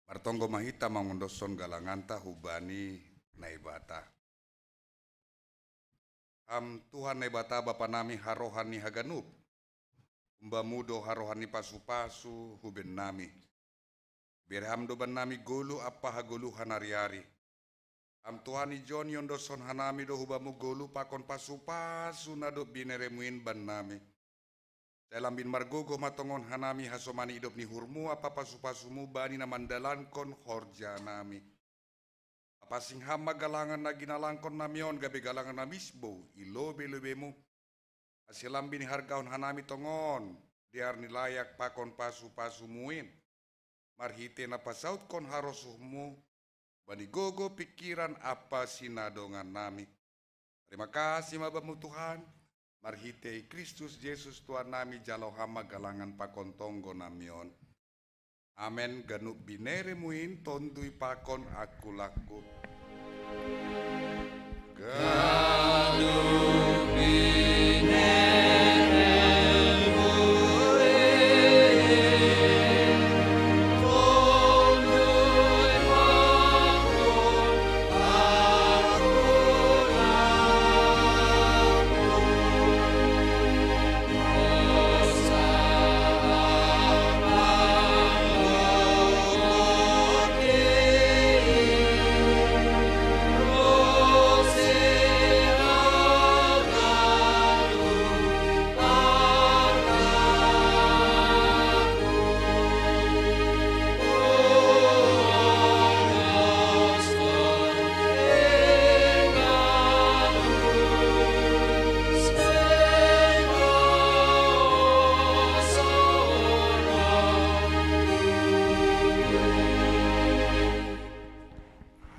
Martonggo ma hita mangondoshon galanganta hubani Naibata. Ham Tuhan Naibata Bapa nami harohan ni haganup, humbamu do harohan ni pasu-pasu huben nami. Bere ham do bannami goluh ampa hagoluhan ari-ari. Ham Tuhan, ijon iondoshon hanami do hubamu goluh pakon pasu-pasu na dob bineremu in bannami. Sai lambin margogoh ma tongon hanami hasomani idop ni uhurmu ampa pasu-pasumu bani na mandalankon horjanami. Papansing ham ma galangan na ginalangkon nami on gabe galangan na misbou i lobei-lobeimu, ase lambin ihargahon hanami tongon dear ni layak pakon pasu-pasumu in, marhitei na pasautkon harosuhmu bani gogoh, pingkiran ampa sinadongannami. Terima kasih ma bamu Tuhan, marhitei Kristus Jesus Tuhan nami jalo ham ma galangan pakon tonggo nami on. Amen. Ganup bineremu in tondui pakon angkul-angkul. Ganup bineremu in tondui pakon angkul-angkul.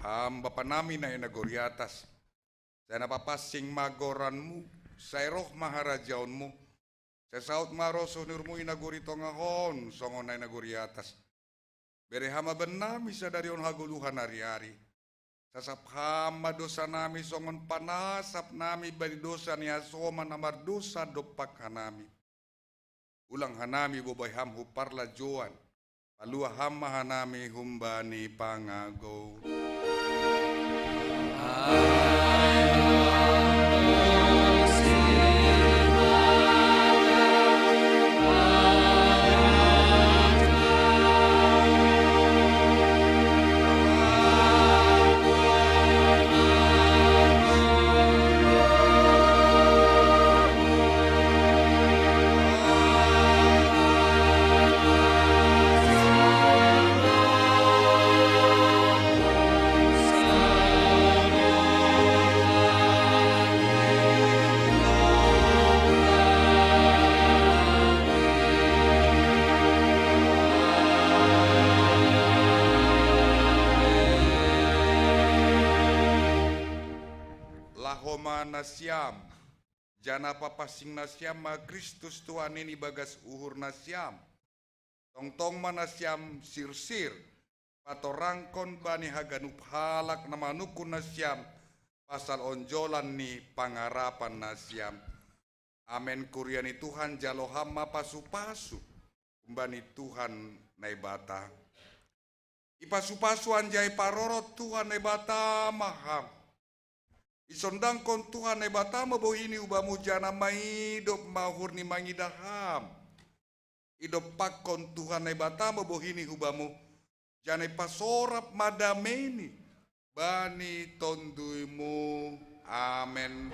Ham Bapa nami na i nagori atas, sai na papansing ma goranmu, sai roh ma harajaonmu, sai saut ma rosuh ni uhurmu i nagori tongah on songon na i nagori atas. Bere ham ma bannami sadari on hagoluhan ari-ari. Sasap ham ma dosanami songon panasap nami bani dosa ni hasoman na mardosa dompak hanami. Ulang hanami bobai ham hu parlajoan, palua ham ma hanami humbani pangagou. Laho ma nasiam, janah papansing nasiam ma Kristus Tuhan in ibagas uhur nasiam. Tongtong ma nasiam sirsir, patorangkon bani haganup halak na manungkun nasiam pasal onjolan ni pangarapan nasiam. Amen. Kuria ni Tuhan, jalo ham ma pasu-pasu humbani Tuhan Naibata. Ipasu-pasu anjaha iparorot Tuhan Naibata ma ham. Isondangkon Tuhan Naibata ma bohini hubamu, janah maidop ma uhur ni mangidah ham. Idompakkon Tuhan Naibata ma bohini hubamu, janah ipasorap ma dameini bani tonduimu. Amen.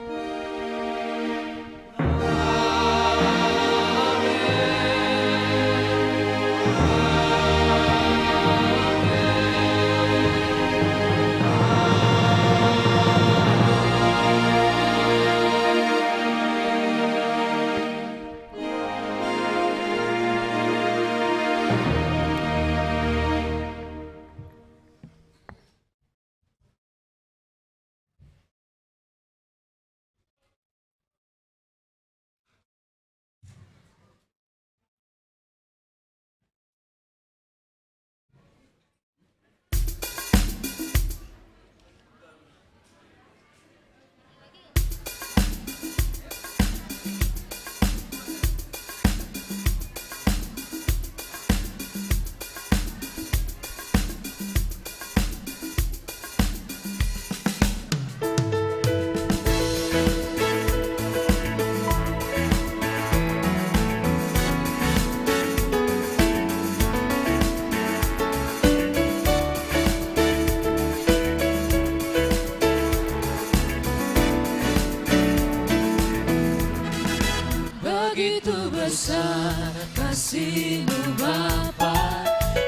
Kasih-Mu Bapa,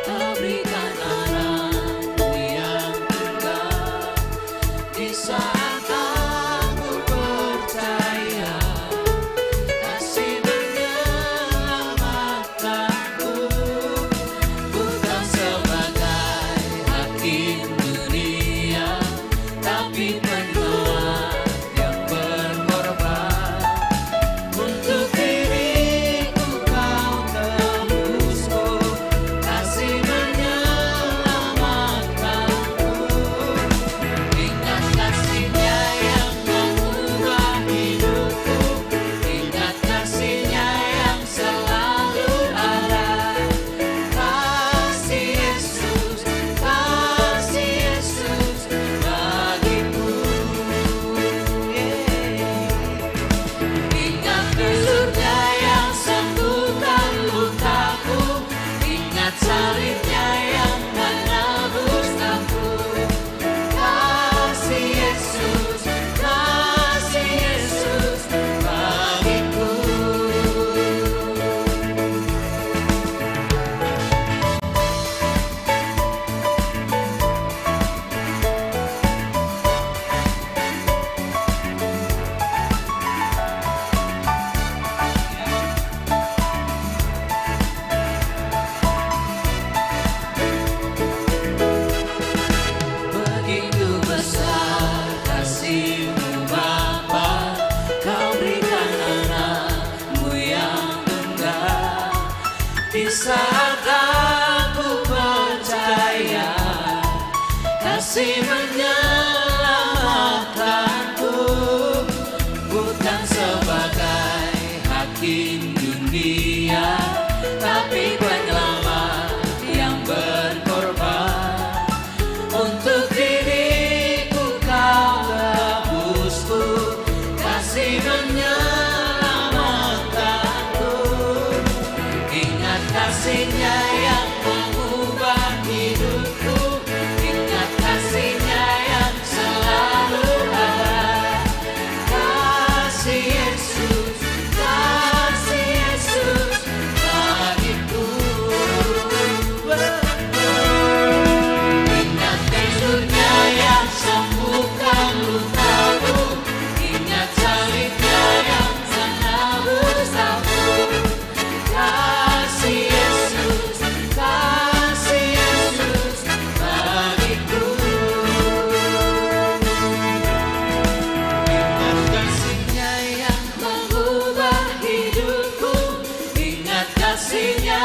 Kau berikan anak-Mu yang tunggal. Di saat aku percaya, kasih menyelamatkanku, bukan sebagai hakim dunia, tapi penyelamat yang berkorban. Untuk diriku Kau tebusku, kasih menyelamatkanku. Ingat kasih-Nya yang mengubah hidupku, ingat kasih-Nya yang selalu ada. Kasih Yesus, kasih Yesus bagiku. Ingat bujur-Nya yang sembuhkan lukaku, ingat salib-Nya yang menebus aku. Kasih Yesus, kasih Yesus bagiku. Begitu besar kasih-Mu Bapa, Kau berikan anak-Mu yang tunggal. Di saat aku percaya, kasih menyelamatkanku, bukan sebagai hakim dunia, tapi penyelamat yang berkorban. Untuk diriku Kau tebusku, kasih menyelamatkanku. Ingat kasih-Nya yang mengubah hidupku, ingat kasih-Nya yang selalu ada. Kasih Yesus, kasih Yesus bagiku. Ingat bujur-Nya yang sembuhkan lukaku, ingat salib-Nya yang menebus aku. Kasih Yesus, kasih Yesus bagiku. Ingat kasih-Nya yang mengubah hidupku, ingat kasih-Nya